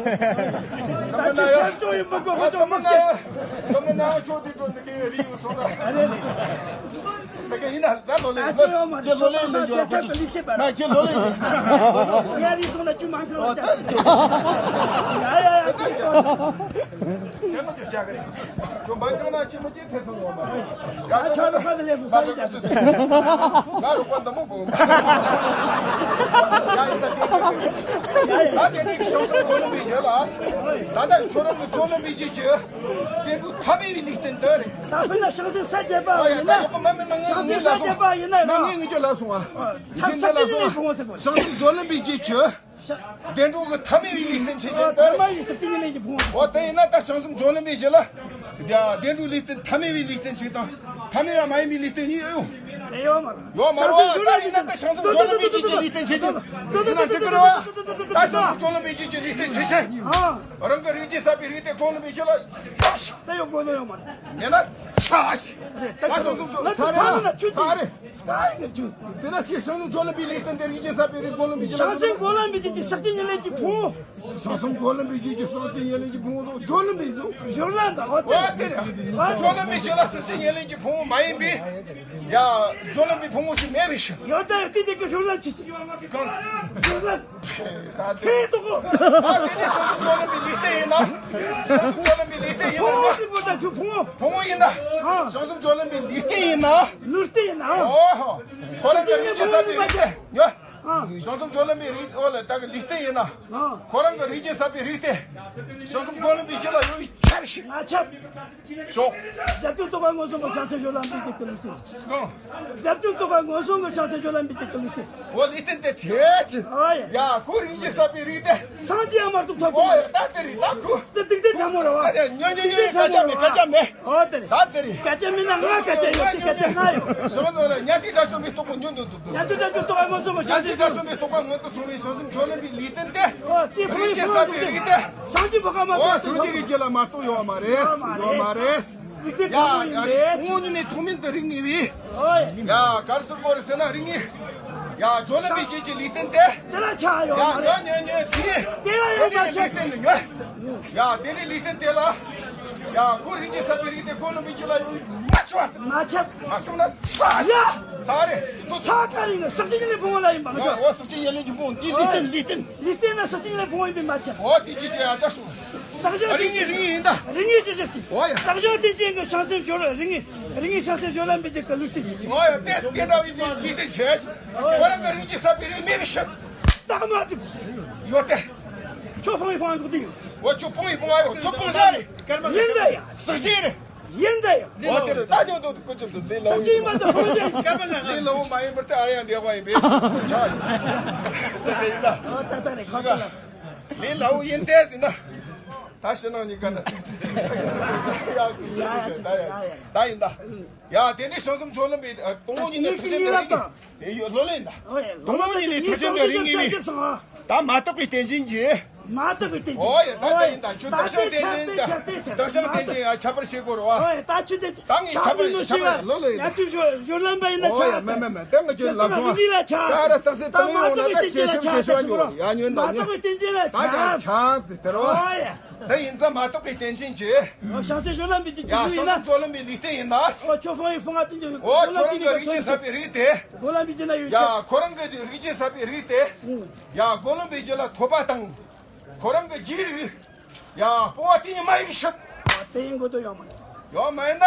ཅི་སེམས་ཆུང་ཡིན་པ་གོ་གོ་ཆོ་མ་ཟེར། ད་མ་ན་ཆོ་དེ་འགྲོ་འདི་གའི་རིགས་ཡོད་སོང་ད། ཨ་རེ་རེ། ས་ཀྱ་ཡིན་ན་ད་ལོ་ལེ་ད་ཅི་ཡོད་མ་རེད། ལོ་ལེ་ལེ་ཡོད་ར་ཁོ་ཆོ། ན་ཁྱེད་ལོ་ལེ་ཡིན། ཡ་རིགས་སོང་ན་ཅུ་མ་འཁོར་བ་ད་ཅི་ཡ་ཡ་ཡ་ཅི་ཡོད། དེ་མ་ཅིག་བྱ་གི་རེད། ཁྱོད་མ་འཇོག་ན་ཅི་མ་ཅི་ཐེ་ཚོམ་ཡོང་མ་རེད། ད་ཆ་རོགས་པ་དེ་ལས་སུ་ས་ཡི་ཀྱང་ང་རོགས་པ་འདི་མོ་དགོངས། ཡ་ཡི་ད་དེ་ད་དེ་ནས་བྱང་སེམས་གོ་ལོང་པའི་རྗེས་ལ། ད་ལྟ་ཁྱོད་རང་གི་གོ་ལོང་པའི་རྗེས་ཀྱི་བདེ་འགྲོ་ཐ་མའི་ལུས་རྟེན་འདི་རེད། ད་དཔེར་ན་བྱང་སེམས་ས་བརྒྱད་པ་ཡིན་ན། ཡོག་མ་མི་མ་ངས་ངས་ལ་སོང་། ང་ངས་ངས་ཀྱི་ལ་སོང་ཨ། ཐ་ས་ལ་སོང་ཨ། བྱང་སེམས་གོ་ལོང་པའི་རྗེས་ཀྱི། བདེ་འགྲོ་གི་ཐ་མའི་ལུས་རྟེན་ཆེ་ཆེན་ད་རེད། ཐ་མ་ཡི་ཟག་བཅས་ཉེར་ལེན་གྱི་ཕུང་པོ། འོ་དེ་ཡིན་ན་ད་བྱང་སེམས་སྦྱོར་ལམ་པའི་རྗེས་ལ། ཡ། བདེ་འགྲོའི་ལུས་རྟེན་ཐ་མའི་ལུས་རྟེན་ཆེ་དང་། ཐ་མའི་ཡང་མ་ཡིན་པའི་ལུས་རྟེན་གཉིས་ཨེ་ཡོད། དེ་ཡོད་མ་རེད། ཡོད་མ་རེད། ད་ཡིན་ན་ད་བྱང་སེམས་སྦྱོར་ལམ་པའི་རྗེས་ཀྱི་ལུས་རྟེན་ཆེ་ཆེན། དེ་ན་འགྲིག་གི་རེད་བ། ད་བྱང་སེམས་སྦྱོར་ལམ་པའི་རྗེས་ཀྱི་ལུས་རྟེན་ཆེ་ཆེན། རང་གི་རིགས་རྒྱུད་ཟབ་པའི་རིགས་དེ་གོ་ལོང་པའི་རྗེས་ལ། ད་ཡོད་དགོས་དོན་ཡོད་མ་རེད། ཉན་ན་ཚ་ཞིག་ད་བྱང་སེམས་སྦྱོར་ལམ། ད་ཚ་ན་ཆུ་ཚ་རེད། ད་ཡིན་ཆུ། དེ་ན་ཅི་བྱང་སེམས་སྦྱོར་ལམ་པའི་ལུས་རྟེན་དེ་རིགས་རྒྱུད་ཟབ་པའི་རིགས་གོ་ལོང་པའི་རྗེས་ལ། བྱང་སེམས་གོ་ལོང་པའི་རྗེས་ཀྱི་ཟག་བཅས་ཉེར་ལེན་གྱི་ཕུང་པོ། བྱང་སེམས་གོ་ལོང་པའི་རྗེས་ཀྱི་ཟག་བཅས་ཉེར་ལེན་གྱི་ཕུང་པོ་དང་སྦྱོར་ལམ་པའི་གཟུགས། སྦྱོར་ལམ་དང་འོ་དེ། འོ་དེ་རེད། སྦྱོར་ལམ་པའི་རྗེས་ལ་ཟག་བཅས་ཉེར་ལེན་གྱི་ཕུང་པོ་མ་ཡིན་པའི། ཡ། སྦྱོར་ལམ་པའི་ཕུང་པོ་ཞིག་མེད་པའི་ཕྱིར། ཡོད་ད་ཡོད་དེ་དེ་གི་སྦྱོར་ལམ་ཅི་ཅི། གང་། སྦྱོར་ལམ། ད་དེ། དེ་ཚོ་གོ། ད་དེ་ནི་བྱང་སེམས་སྦྱོར་ལམ་པའི་ལུས་རྟེན་ཡིན་ན། བྱང་སེམས་སྦྱོར་ལམ་པའི་ལུས་རྟེན་ཡིན་ན། ཕུང་པོ་ཞིག་གོ་ད་ཆུ་ཕུང་པོ། ཕུང་པོ་ཡིན་ན། ཨ། བྱང་སེམས་སྦྱོར་ལམ་པའི་ལུས་རྟེན་ཡིན་ན། ལུས་རྟེན་ཡིན་ན། ཨོ་ཧོ། ཁོ་རང་གི་རིགས་རྒྱུད་ཟབ་པའི་རིགས་རྟེན་ཡོད། ཨ། བྱང་སེམས་སྦྱོར་ལམ་པའི་རིགས་འོ་ལ་ད་གི་ལུས་རྟེན་ཡིན་ན། ཨ། ཁོ་རང་གི་རིགས་རྒྱུད་ཟབ་པའི་རིགས་རྟེན། བྱང་སེམས་གོ་ལོང་པའི་རྗེས་ལ་ཡོད་པའི་ཆ་ཞིག་ང་ཁྱབ། ཞོག་རྒྱབ་ལྗོངས་རྟོག་པ་མངོན་སུམ་གྱི་བྱང་སེམས་སྦྱོར་ལམ་པའི་རྗེས་ཀྱི་ལུས་རྟེན། གང་། རྒྱབ་ལྗོངས་རྟོག་པ་མངོན་སུམ་གྱི་བྱང་སེམས་སྦྱོར་ལམ་པའི་རྗེས་ཀྱི་ལུས་རྟེན། འོ་ལུས་རྟེན་དེ་ཆེ་ཆེ། ཨོ་ཡ། ཡ། ཁོ་རིགས་རྒྱུད་ཟབ་པའི་རིགས་རྟེན། སངས་རྒྱས་ཨ་མར་ཐུག་ཐོབ། ཨོ་ཡ། ད་དེ་རེད་ད་ཁོ། དེ་སྡིག་སྡིག་ཚ་མོ་རེད་བ། ད་དེ་ཉོ་ཉོ་ཉོ་སྐད་ཆ་མེད་སྐད་ཆ་མེད། ཨོ་དེ་རེད། ད་དེ་རེད། སྐད་ཆ་མེད་ན་ང་སྐད་ཆ་ཡོད་དེ་སྐད་ཆ་ང་ཡོད། བྱང་ནོར་ལ་ཉན་ཐོས་དགྲ་བཅོམ་པའི་རྟོག་པ་མངོན་དུ་འདུག་ཉན་ཐོས་དགྲ་བཅོམ་རྟོག་པ་མངོན་སུམ་གྱི་བྱང་སེམས་སྦྱོར་ལམ། ཉན་ཐོས་དགྲ་བཅོམ་པའི་རྟོག་པ་མངོན་དུ་སོང་བའི་བྱང་སེམས་སྦྱོར་ལམ་པའི་ལུས་རྟེན་དེ། ཨོ་དེ་ཕུང་པོའི་ཕུང་པོ་ཟབ་པའི་རིགས་དེ། སངས་རྒྱས་བོད་ཁ་མ་ཐོབ་སངས་རྒྱས་ཀྱི་རྒྱུད་ལ་མ་གཏོགས་ཡོད་མ་རེད། ཡོད་མ་རེད། འཇིག་རྟེན་ཡ། ཚང་མ་ཡིན་ཡ། པས། ཁོང་གཉིས་ནས་ཐོག་མིན་དུ་རིགས་ངེས་པའི། ཨོ་ཡ། ཡ། གར་སོར་གོ་རེ་ཟེར་ན་རིགས་ངེས། ཡ། སྦྱོར་ལམ་པའི་རྗེས་ཀྱི་ལུས་རྟེན་དེ། དེ་ལ་ཆ་ཡོད་ཡ། མ་རེད། ཉོ་ཉོ་ཉོ་དེ། དེ་ལ་ཡོད་དེ་མ་ནས་ཆ་ལུས་རྟེན་དུ་ཉོ། ཡ། དེ་ནས་ལུས་རྟེན་དེ་ལ། ཡ། ཁོ་རིགས་ངེས་ཟབ་པའི་རིགས་དེ་གོ་ལོང་པའི་རྗེས་ལ་ཡོད་མ་ཆོག་མ་ཆོག་མ་ཆོག་ན་ཚ་ཡ། ཚ་རེད། ཚ་ག་རེ་ཡིན་ན་ཟག་བཅས་ཉེར་ལེན་ཕུང་པོ་ལ་ཡིན་པ་ང་ཡ། ཆོག་འོ་ཟག་བཅས་ཉེར་ལེན་གྱི་ཕུང་པོ་འདི་ལུས་རྟེན་ལུས་རྟེན། ལུས་རྟེན་ན་ཟག་བཅས་ཉེར་ལེན་ཕུང་པོ་ཡིན་པས་མ་ཆགས། འོ་དེ་ཅི་ཅི་ཡ་ད་སུ། བདག་ཅག་རིགས་ངེས་རིགས་ངེས་ཡིན་ད། རིགས་ངེས་ཅི་ཟེར་ཅི། འོ་ཡ། བདག་ཅག་རྟེན་ཅན་གྱི་བྱང་སེམས་སྦྱོར་རིགས་ངེས་རིགས་ངེས་བྱང་སེམས་སྦྱོར་ལམ་པའི་རྗེས་ཀྱི་ལུས་རྟེན་ཅི་ཅི། འོ་ཡ། དེ་དེ་འདྲ་བའི་ལུས་རྟེན་ཆེ་ཞིང་། ཁོ་རང་གི་རིགས་ཀྱི་ཟབ་པའི་རིགས་མེད་པའི་ཕྱིར། རྟགས་མ་གྲུབ། ཡོད་དེ། ཁྱོད་ཕུང་པོའི་ཕུང་པོ་འདུག་དེ་ཡོད། འོ་ཁྱོད་ཕུང་པོའི་ཕུང་པོ་ཡོད། ཁྱོད་ཕུང་ས་རེད། ཡིན་ད་ཡ། ཟག་བཅས་རེད། ཡིན་ད་ཡ། འོ་དེ་རེད། ད་ཉོ་འདུག་ཀུ་ཅོ་སུ་ལས་ལ། ཟག་བཅས་ཡིན་པ་དང་ཕུང་པོ་ཅན། ལས་ལ་འོ་མ་ཡིན་པར་ཐལ། ཨ་ཡང་འདས་པ་ཡིན་པས་ཆགས་ཡོད། ཟེར་དེ་ཡིན་ད། འོ་ད་ད་རེད་ཁ་ཁ་ལ། ལས་ལ་འོ་ཡིན་ཏེ་ཟིན་ན། ད་ཕྱི་ནང་གཉིས་ཀ་ན་ཚིག་ཚིག་ཚིག་ཡ་ཡ་ཡ་ཡ་ཡ། ད་ཡིན་ད། ཡ་དེ་ནས་བྱང་སེམས་སྦྱོར་ལམ་པའི་སྟོང་ཉིད་ནས་ཐུགས་ཆེན་པའི་རིགས་ཀྱི་དེ་ཡོད་ལོ་ལེན་ད། སྟོང་ཉིད་ནས་ཐུགས་ཆེན་པའི་རིགས་ངེས་པའི། ད་མ་རྟོགས་པའི་རྟེན་ཅན་གྱི། མ་རྟོགས་པའི་རྟེན་ཅན། ཨོ་ཡ་ད་ལྟ་ཡིན་ད་ཁྱོད་བདག་ཅག་རྟེན་ཅན་ད། བདག་ཅག་རྟེན་ཅན་ཡ་ཁྱད་པར་ཤེས་དགོས་རེད་བ། ཨོ་ཡ་ད་ཁྱོད་དེ་ད་ངས་ཁྱད་པར་ཁྱད་པར་ལོ་ལོ་ཡིན་ད། ཡ་ཁྱོད་སྦྱོར་སྦྱོར་ལམ་པ་ཡིན་ན་ཆ། ཨོ་ཡ་མེད་མེད་མེད་ད་ངས་ཁྱོད་ལབ་སོང་། ད་ར་ད་སེ་ད་ངས་འོང་ན་ད་ཤེས་ཤེས་ཤེས་ཤེས་ཡོད་ཡ་ཉོན་ད་ཉོན། ད་ཡང་ཆགས་ཟེར་དེ་རེད་བ། ཨོ་ཡ། ད་ཡིན་ཙང་མ་རྟོགས་པའི་རྟེན་ཅན་གྱི། ཨོ་བྱང་སེམས་སྦྱོར་ལམ་པའི་རྒྱུད་ཀྱི་ཡ་ལུས་ཡིན་ན། བྱང་སེམས་སྦྱོར་ལམ་པའི་ལུས་རྟེན་ཡིན་ན། ཨོ་ཁྱོད་ཕུང་པོའི་ཕུང་པོ་རྟེན་ཅན་ཡོད། ཨོ་ཁྱོད་རང་གི་རིགས་རྒྱུད་ཟབ་པའི་རིགས་དེ། སྒོམ་ལམ་པའི་རྒྱུད་ན་ཡོད་ཡ་ཆོག་ཁོ་རང་གི་རིགས་རྒྱུད་ཟབ་པའི་རིགས་དེ། ཡ་སྒོམ་ལམ་པའི་རྒྱུད་ལ་ཐོབ་པ་དང་། ཁོ་རང་གི་རྒྱུད་རིགས། ཡ་སྤོང་བ་དེ་ཉིད་མ་ཡིན་པའི་ཕྱིར། ཨོ་དེ་ཡིན་དགོས་དོན་ཡོད་མ་རེད། ཡོད་མ་ཡིན་ན།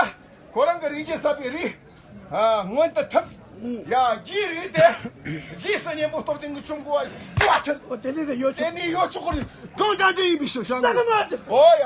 ཁོ་རང་གི་རིགས་རྒྱུད་ཟབ་པའི་རིགས། ཨ་མངོན་དུ་ཐུབ། ཡ་རྒྱུད་རིགས་དེ། རྗེས་སུ་གཉེན་པོ་སྟོབས་ལྡན་གྱི་ཆུང་གོ་བ་ཡོད་ཚད། ཨོ་དེ་ནི་ཡོད་ཆོག་དེ་ནི་ཡོད་ཆོག་གོ་རེད། གང་འདྲ་འདྲ་ཡིན་པའི་ཕྱིར་བྱ་ན། ཨོ་ཡ།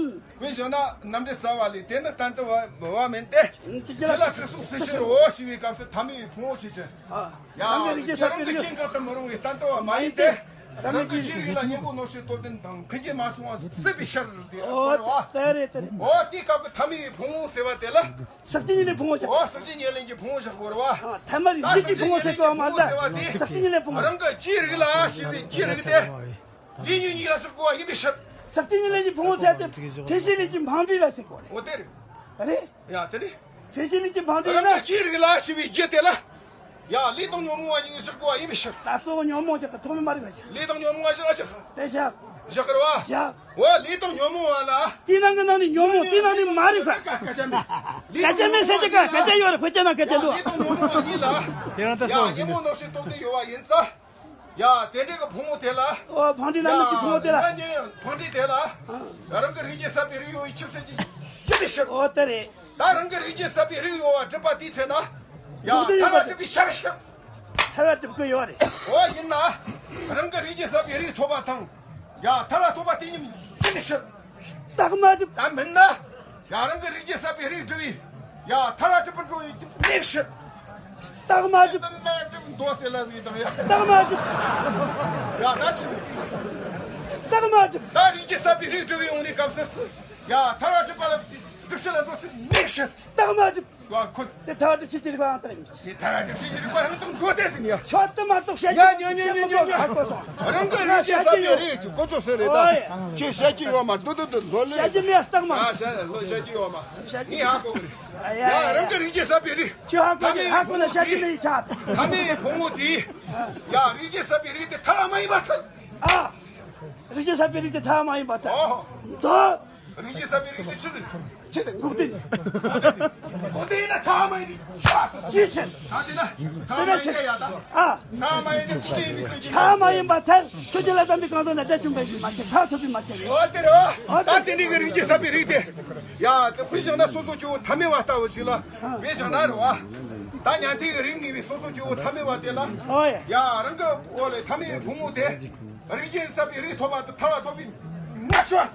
ཨུམ། དཔེ་བཞག་ན་རྣམ་འགྲེལ་གསར་བ་ལས་དེ་ནི་གཏན་དུ་བ་བ་མིན་ཏེ། ཨུམ། དེ་རྒྱུད་ལ་སྲེག་ཟུག་སྲེག་ཕྱིར་རོ་ཞེས་པའི་སྐབས་སུ་ཐ་མལ་པའི་ཕུང་པོ་ཆོས་ཅན། ཨ། ཡང་རྒྱུད་ལ་རང་གི་རྐྱེན་གང་དུ་མི་རུང་བའི་གཏན་དུ་བ་མ་ཡིན་ཏེ། རང་གི་རྒྱུད་རིགས་ལ་གཉེན་པོ་རྣམ་ཤེས་སྟོབས་ལྡན་དང་མཁན་གྱིས་མ་ཚོམ་པ་སྲེད་པའི་ཕྱིར་ཟེར་བ་རེད་བ། དེ་རེད་དེ་རེད། འོ་དེའི་སྐབས་ཀྱི་ཐ་མལ་པའི་ཕུང་པོ་ཟེར་བ་དེ་ལ། ཟག་བཅས་གཉིས་ལས་ཕུང་པོ་ཆགས། འོ་ཟག་བཅས་གཉིས་ལས་ཀྱི་ཕུང་པོ་བཞག་དགོས་རེད་བ། ཐ་མལ་རྒྱུད་ཀྱི་ཕུང་པོ་ཟེར་དགོས་བ་མ་ཟད། ཟག་བཅས་གཉིས་ལས་ཕུང་པོ། རང་གི་རྒྱུད་རིགས་ལ་ཞེས་པའི་རྒྱུད་རིགས་དེ། ལས་ཉོན་གཉིས་ལ་བཞག་དགོས་པ་ཡིན་པའི་ཕྱིར། ཟག་བཅས་གཉིས་ལས་ཀྱི་ཕུང་པོ་ཟེར་ཏེ་འཕེན་བྱེད་ལས་ཀྱི་འཕངས་འབྲས་ལ་ཟེར་དགོས་རེད། འོ་དེ་རེད། རེད། ཡ་དེ་ནི། འཕེན་བྱེད་ལས་ཀྱི་འཕངས་འབྲས་ཡིན་ན། རང་གི་རྒྱུད་རིགས་ལ་ཞེས་པའི་རྒྱུད་དེ་ལ། ཡ་ལས་དང་ཉོན་མོངས་པ་གཉིས་བཞག་དགོས་པ་ཡིན་པའི་ཕྱིར། ད་གཙོ་བོ་ཉོན་མོངས་བཞག་གི་ཐོག་མ་མ་རིག་པ་བཞག་ལས་དང་ཉོན་མོངས་པ་བཞག་བཞག་དེ་བཞག་བཞག་གི་རེད་བ། བཞག་འོ་ལས་དང་ཉོན་མོངས་པ་ལ། དེའི་ནང་གི་ནང་ནས་ཉོན་མོངས་དེའི་ནང་ནས་མ་རིག་པ། སྐད་ཆ་མེད། སྐད་ཆ་མེད་ཟེར་གྱི་ག་སྐད་ཆ་ཡོད་རེད། དཔེ་ཆ་ནང་སྐད་ཆ་འདུག་ལས་དང་ཉོན་མོངས་པ་གཉིས་ལ། དེ་རང་ལྟ་ཡ་སོང་། ཉོན་མོངས་རྣམ་ཤེས་སྟོབས་ལྡན་ཡོད་པ་ཡིན་ཙང་། ཡ་དེ་འདྲའི་གི་ཕུང་པོ་དེ་ལ། ཨོ་འཕངས་འབྲས་རྣམ་སྨིན་གྱི་ཕུང་པོ་དེ་ལ། ཡ་ཉོན་འཕངས་འབྲས་དེ་ལ། རང་གི་རིགས་ཀྱི་ཟད་པའི་རིགས་ཡོད་པའི་ཆོས་ཅན་གྱི་ཡིན་པའི་ཕྱིར། ཨོ་དེ་རེད། ད་རང་གི་རིགས་ཀྱི་ཟད་པའི་རིགས་ཡོད་པ་སྒྲུབ་པ་དེའི་ཚེ་ན། ཡ་ཐར་བ་སྒྲུབ་པའི་ཕྱིར་ཕྱིར། ཐར་བ་སྒྲུབ་ཀྱི་ཡོད་རེད། ཨོ་ཡིན་ན། རང་གི་རིགས་ཀྱི་ཟད་པའི་རིགས་ཐོབ་པ་དང་། ཡ་ཐར་བ་ཐོབ་པ་དེ་གཉིས་ཡིན་པའི་ཕྱིར། རྟགས་མ་གྲུབ། ད་མིན་ན། ཡ་རང་གི་རིགས་ཀྱི་ཟད་པའི་རིགས་སྒྲུབ་པའི། ཡ་ཐར་བ་སྒྲུབ་པར་འགྲོ་བའི་རྒྱུ་མེད་ཕྱིར། རྟགས་མ་གྲུབ། རྟགས་མ་གྲུབ་མདོ་ཟེར་ལ་ཟིག་དང་ཡ། རྟགས་མ་གྲུབ། ཡ་ད་ཅི། རྟགས་མ་གྲུབ། ད་རིགས་ཀྱི་ཟད་པའི་རིགས་སྒྲུབ་པའི་ཡོང་ནས་སྐབས་སུ། ཡ་ཐར་བ་སྒྲུབ་པ་ལ་སྒྲུབ་བྱེད་ལ་འགྲོ་ས་མེད་ཕྱིར། རྟགས་མ་གྲུབ། ཁོ། དེ་ཐ་དྲི་ཕྱི་ཅི་རིག་པའང་ལྟར་ཡིན། དེ་ཐ་དྲི་ཕྱི་ཅི་རིག་པ་རང་དང་འགྲོ་དེ་ཟིན་ཡ། ཆོད་དུ་མ་གཏོགས་བཤད་ཉ་ཉ་ཉ་ཉ་ཉ་ཉ། ཧ་གོ་སོང་། རང་གི་རིག་གཞི་གསར་པའི་རིགས་ཀྱི་གོ་ཆོད་ཟེར་རེད་ད། ཨོ་ཡ། ཁྱོད་བཤད་ཀྱི་ཡོད་མ། འདུག་འདུག་འདུག་ལོ་ལོ། བཤད་ཀྱི་མེད་སྟག་མ། ཨ་བཤད་ལོ་བཤད་ཀྱི་ཡོད་མ། བཤད་ཀྱི་ངས་ཧ་གོ་གི་རེད། ཡ་ཡ་ཡ། རང་གི་རིག་གཞི་གསར་པའི་རིགས། ཁྱོད་ཧ་གོ་གི་ཧ་གོ་ན་བཤད་ཀྱི་མེད་ཡི་ཆ། ཐ་མའི་བུ་མོ་དེ། ཡ་རིག་གཞི་གསར་པའི་རིགས་དེ་ཐ་མ་ཡིན་པ་ཐལ། ཨ། རིག་གཞི་གསར་པའི་རིགས་དེ་ཐ་མ་ཡིན་པ་ཐལ། ཨོ། འདུག་རིག་གཞི་གསར་པའི་རིགས་དེ་ཆི་ཟིག་ཆི་ཟིག་འགོག་བདེན། འགོག་བདེན་ན་ཐ་མ་ཡིན་པའི་ཆ། ཅི་ཆེ། ད་དེ་ན་ཐ་མ་ཡིན་ཀྱང་ཡ་ད། ཨ། ཐ་མ་ཡིན་ཀྱང་ཆི་ཡིན་པའི་སྲོལ་ཅི། ཐ་མ་ཡིན་པ་ཐལ། ཆོས་ཅན་ལ་དམ་པའི་གང་ཟག་ན་དགྲ་བཅོམ་པའི་མ་ཆེ་ཐ་ཐུབ་པའི་མ་ཆེ་རེད། འོ་དེ་རེད། ད་དེ་འདྲའི་གི་རིག་གཞི་གསར་པའི་རིགས་དེ། ཡ་དེ་དཔེ་བཞག་ན་སོ་སོ་སྐྱེ་བོ་ཐ་མལ་བ་ལྟ་བུ་ཞིག་ལ་དཔེ་བཞག་ན་རེད་བ། ད་ཉན་ཐོས་ཀྱི་རིགས་ངེས་པའི་སོ་སོ་སྐྱེ་བོ་ཐ་མལ་བ་དེ་ལ། ཨོ་ཡ། ཡ་རང་གི་འོ་ལས་ཐ་མལ་བུ་མོ་དེ། རིག་གཞི་གསར་པའི་རིགས་ཐོབ་པ་དང་ཐར་བ་ཐོབ་པའི་མ་ཤོར།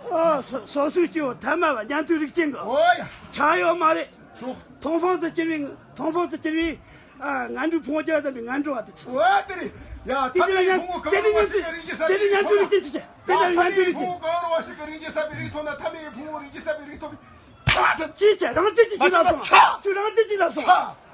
ཨ། སོ་སོ་སོའི་སྐྱེ་བོ་ཐ་མལ་བ་ཉན་ཐོས་རིགས་ཅན་གྱི། ཨོ་ཡ། ཆ་ཡོད་མ་རེད། ཤོག་མཐོང་སྤང་དུ་གྱུར་པའི་མཐོང་སྤང་དུ་གྱུར་པའི། ཨ། ངན་འགྲོའི་ཕུང་པོ་ཅི་ལ་དམ་པའི་ངན་འགྲོ་བ་དེ་ཆི་ཆི། ཨོ་དེ་རེད། ཡ་དེ་ཐ་དེ་མལ་ཡང་བུ་མོ་དེ་གང་དེ་རུང་བ་ཡང་ཞིག་གི་རིག་གཞི་གསར་དེ་པའི་དེ་ཡང་རིགས་ཐོབ་ན། ཉན་ཐོས་རིགས་ཅན་ཆི་ཆི། དེ་ཡང་ཐ་ཡང་ཉན་ཐོས་མལ་རིགས་ཅན། བུ་མོ་གང་རུང་བ་ཞིག་གི་རིག་གཞི་གསར་པའི་རིགས་ཐོབ་ན་ཐ་མལ་བུ་མོ་རིག་གཞི་གསར་པའི་རིགས་ཐོབ་པའི། ཅི་བྱས་རང་རྒྱུད་ཀྱི་ཅི་ལ་སོང་། ཁྱོད་རང་རྒྱུད་ཀྱི་ལ་སོང་།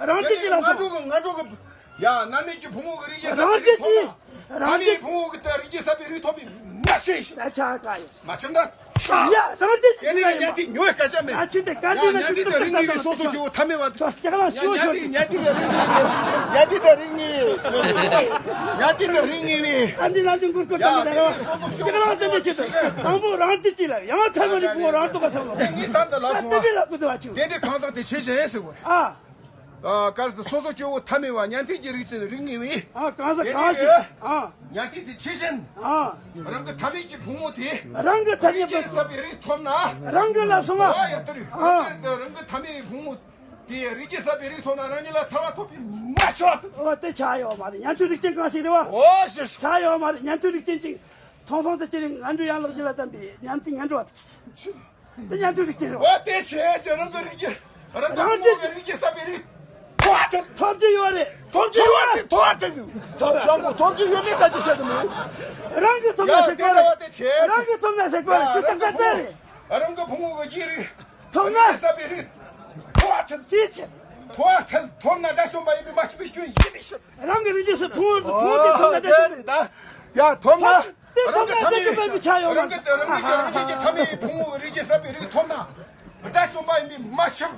རང་རྒྱུད་ཀྱི་ལ་སོང་། ངན་འགྲོ་གི་ངན་འགྲོ་གི། ཡ་ན་ནིང་གི་བུ་མོ་གི་རིག་གཞི་གསར་པའི་རིགས་ཐོབ་ན། རང་རྒྱུད་ཀྱི། ཐ་མའི་བུ་མོ་གི་རིག་གཞི་གསར་པའི་རིགས་ཐོབ་པའི་མ་ཤེས་ཤིག་ད་ཆ་ག་ཡིན། མ་ཆུང་ད། ཡ་རང་རྒྱུད་ཀྱི་ཅི་ལ་ཡིན་པ། ཉན་ཐོས་ཉོ་བའི་སྐད་ཆ་མེད། ཨ་ཆུ་དེ་ག་འདི་ན་ཆུ་ཏག་ཏག་ཏག་ཡ་ཉན་ཐོས་དེ་རིགས་ངེས་པའི་སོ་སོ་སྐྱེ་བོ་ཐ་མལ་བ། ཅོ་ལྕགས་ལ་ཤོ་ཤོ། ཉན་ཐོས་ཉན་ཐོས་དེ་རིགས་ངེས་པའི། ཉན་ཐོས་དེ་རིགས་ངེས་པའི། ཨ་འདི་ན་ཆུ་མགུར་སྐོར་ཡ་ཙམ་མེད་ད་རོ། ལྕགས་ལ་དེ་འདྲ་ཆུ་དང་པོ་རང་རྒྱུད་ཀྱི་ལ་ཡང་ཐ་མལ་རིགས་ཕུང་རང་རྟོགས་པ་ཟེར་ལོ། ངས་ད་འདི་ལ་སོང་བ། དེ་འདྲ་ལ་བུ་དུ་བ་ཆུ། དེ་འདྲའི་གང་ཟག་དེ་ཆི་བྱེད་ཟེར་བ། ཨ། ཨ། གལ་སྲིད་སོ་སོ་སྐྱེ་བོ་ཐ་མལ་བ་ཉན་ཐོས་ཀྱི་རིགས་ཅན་རིགས་ངེས་པས། ཨ་གང་ཟག་གང་ཞིག་ཨ། ཉན་ཐོས་དེ་ཆི་བྱེད། ཨ། རང་གི་ཐ་མལ་གྱི་ཕུང་པོ་དེ། རང་གི་ཐ་མལ་རིག་གཞི་གསར་པའི་རིགས་ཐོབ་ན། རང་གི་ལ་སོང་ཨ། ཨ་ཡ་ལྟར། ཨ། རང་གི་ཕུང་པོ་དེ་རིག་གཞི་གསར་པའི་རིགས་ཐོབ་ན་རང་ཉིད་ལ་ཐར་བ་ཐོབ་པའི་མ་ཤོར། ཨོ་དེ་ཆ་ཡོད་མ་རེད། ཉན་ཐོས་རིགས་ཅན་གང་ཞིག་རེད་བ། ཨོ་ཤི་ཤི། ཆ་ཡོད་མ་རེད། ཉན་ཐོས་རིགས་ཅན་ཅིག་མཐོང་སྤང་དུ་གྱུར་པའི་ངན་འགྲོ་ཡན་ལག་བཞི་ལ་བསྡམས་པའི་ཉན་ཐོས་ངན་འགྲོ་བ་དེ་ཆི་ཆི། དེ་ཉན་ཐོས་རིགས་ཅན་རེད་བ། འོ་དེ་བྱས་ཀྱི་རང་གི་རིག་གཞི། རང་གི་རང་གི་རིག་གཞི་གསར་པའི་རིགས་ཐོབ་ཐལ། ཐོབ་ཀྱི་ཡོད་རེད། ཐོབ་ཀྱི་ཡོད་རེད། ཐོབ་ཐལ། ཤོག་གུ་ཐོབ་ཀྱི་ཡོད་མེད་ག་ཅི་བཤད་གི་མེད། རང་གི་ཐོབ་ན་ཡ་ཟེར་དེ་གོ་རེད། རེད་བ་དེ་བྱས། རང་གི་ཐོབ་ན་ཟེར་གོ་རེད། ཡ་ཆུ་རང་ཐག་གི་ཐག་ཐག་ཕུང་རེད། རང་གི་ཕུང་པོ་གི་རིག་གསར་པའི་རིགས་ཐོབ་ཐལ། ཅི་ཆེ། ཐོབ་ཐལ། ཐོབ་ན་དགྲ་བཅོམ་པ་ཡིན་པའི་མ་ཆུ་པའི་སྐྱོན་ཡིན་མི་ཤེས། རང་གི་རིག་གཞི་ཕུང་པོ་དེ་ཐོབ་ན་དགྲ་བཅོམ། ཡ་ཐོབ་ན། དེ་རང་ཐོབ་གི་ན་ཐ་དེ་གི་མེད་པའི་ཆ་ཡོད་མ་རང་གི་དེ་རང་གི་རང་གི་ཐ་མའི་ཕུང་པོ་རིག་གཞི་གསར་པའི་རིགས་ཐོབ་ན། དགྲ་བཅོམ་པ་ཡིན་མིན་མ་ཆགས།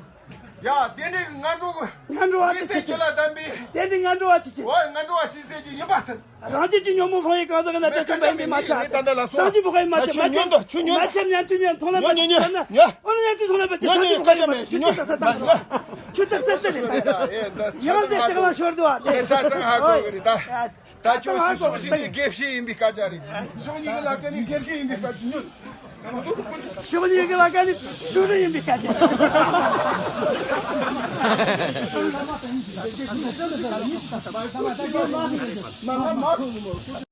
ཡ་དེ་འདྲའི་ངན་འགྲོ་གི། ངན་འགྲོ་བ་དེ་ཡིད་ཚེ་ཆི་ཆི། ལ་བསྡམས་པའི། དེ་འདྲའི་ངན་འགྲོ་བ་ཆི་ཆི། འོ་ངན་འགྲོ་བ་ཞིག་ཟེར་གྱི་ཡིན་པ་ཚུལ། རང་རྒྱུད་ཀྱི་ཉོན་མོངས་ཕུང་པོའི་གང་ཟག་གི་ན་དགྲ་བཅོམ་པ་ཡིན་མིན་མ་ཆགས། ད་ལྟ་ལ་སོང་། སངས་རྒྱས་བུ་ག་ཡིན་མ་ཆགས། མ་ཆགས། ཉོན་དང་ཆུ་ཉོན། མ་ཆགས། ཉན་ཐོས་ཉོན་པ་ཆི་ཉོན་ཉོན་ཉོན་ཉོན། ཨོ་ན་ཉན་ཐོས་ཐོབ་ན་པ་ཆི། སངས་རྒྱས་བུ་ག་ཡིན་མ་ཆགས། ཉོན་ཆུ་ཏག་ཏག་ཏག་ལ། ཆུ་ཏག་ཏག་ཏག་ལ། ཡང་དེ་ལྟ་ལ་ཤོར་འདུག་ཨ། དེ་ཆ་ཚང་ཧ་གོ་གི་རེད་ད། ད་ཅོག་ཞིག་ཕྱོགས་གཅིག་ནི་དགེ་བཤེས་ཡིན་པའི་སྐད་ཆ་རེད། ཕྱོགས་གཉིས་ཀྱི་ལ་ཀ་ནི་དགེ་བཤེས་ཡིན་པའི་སྐད་ཆ་ཉོན། ཕྱོགས་གཉིས་ཀྱི་ལ་ཀ་ནི་ཕྱོགས་རིས་ཡིན་པའི་སྐད་ཆ།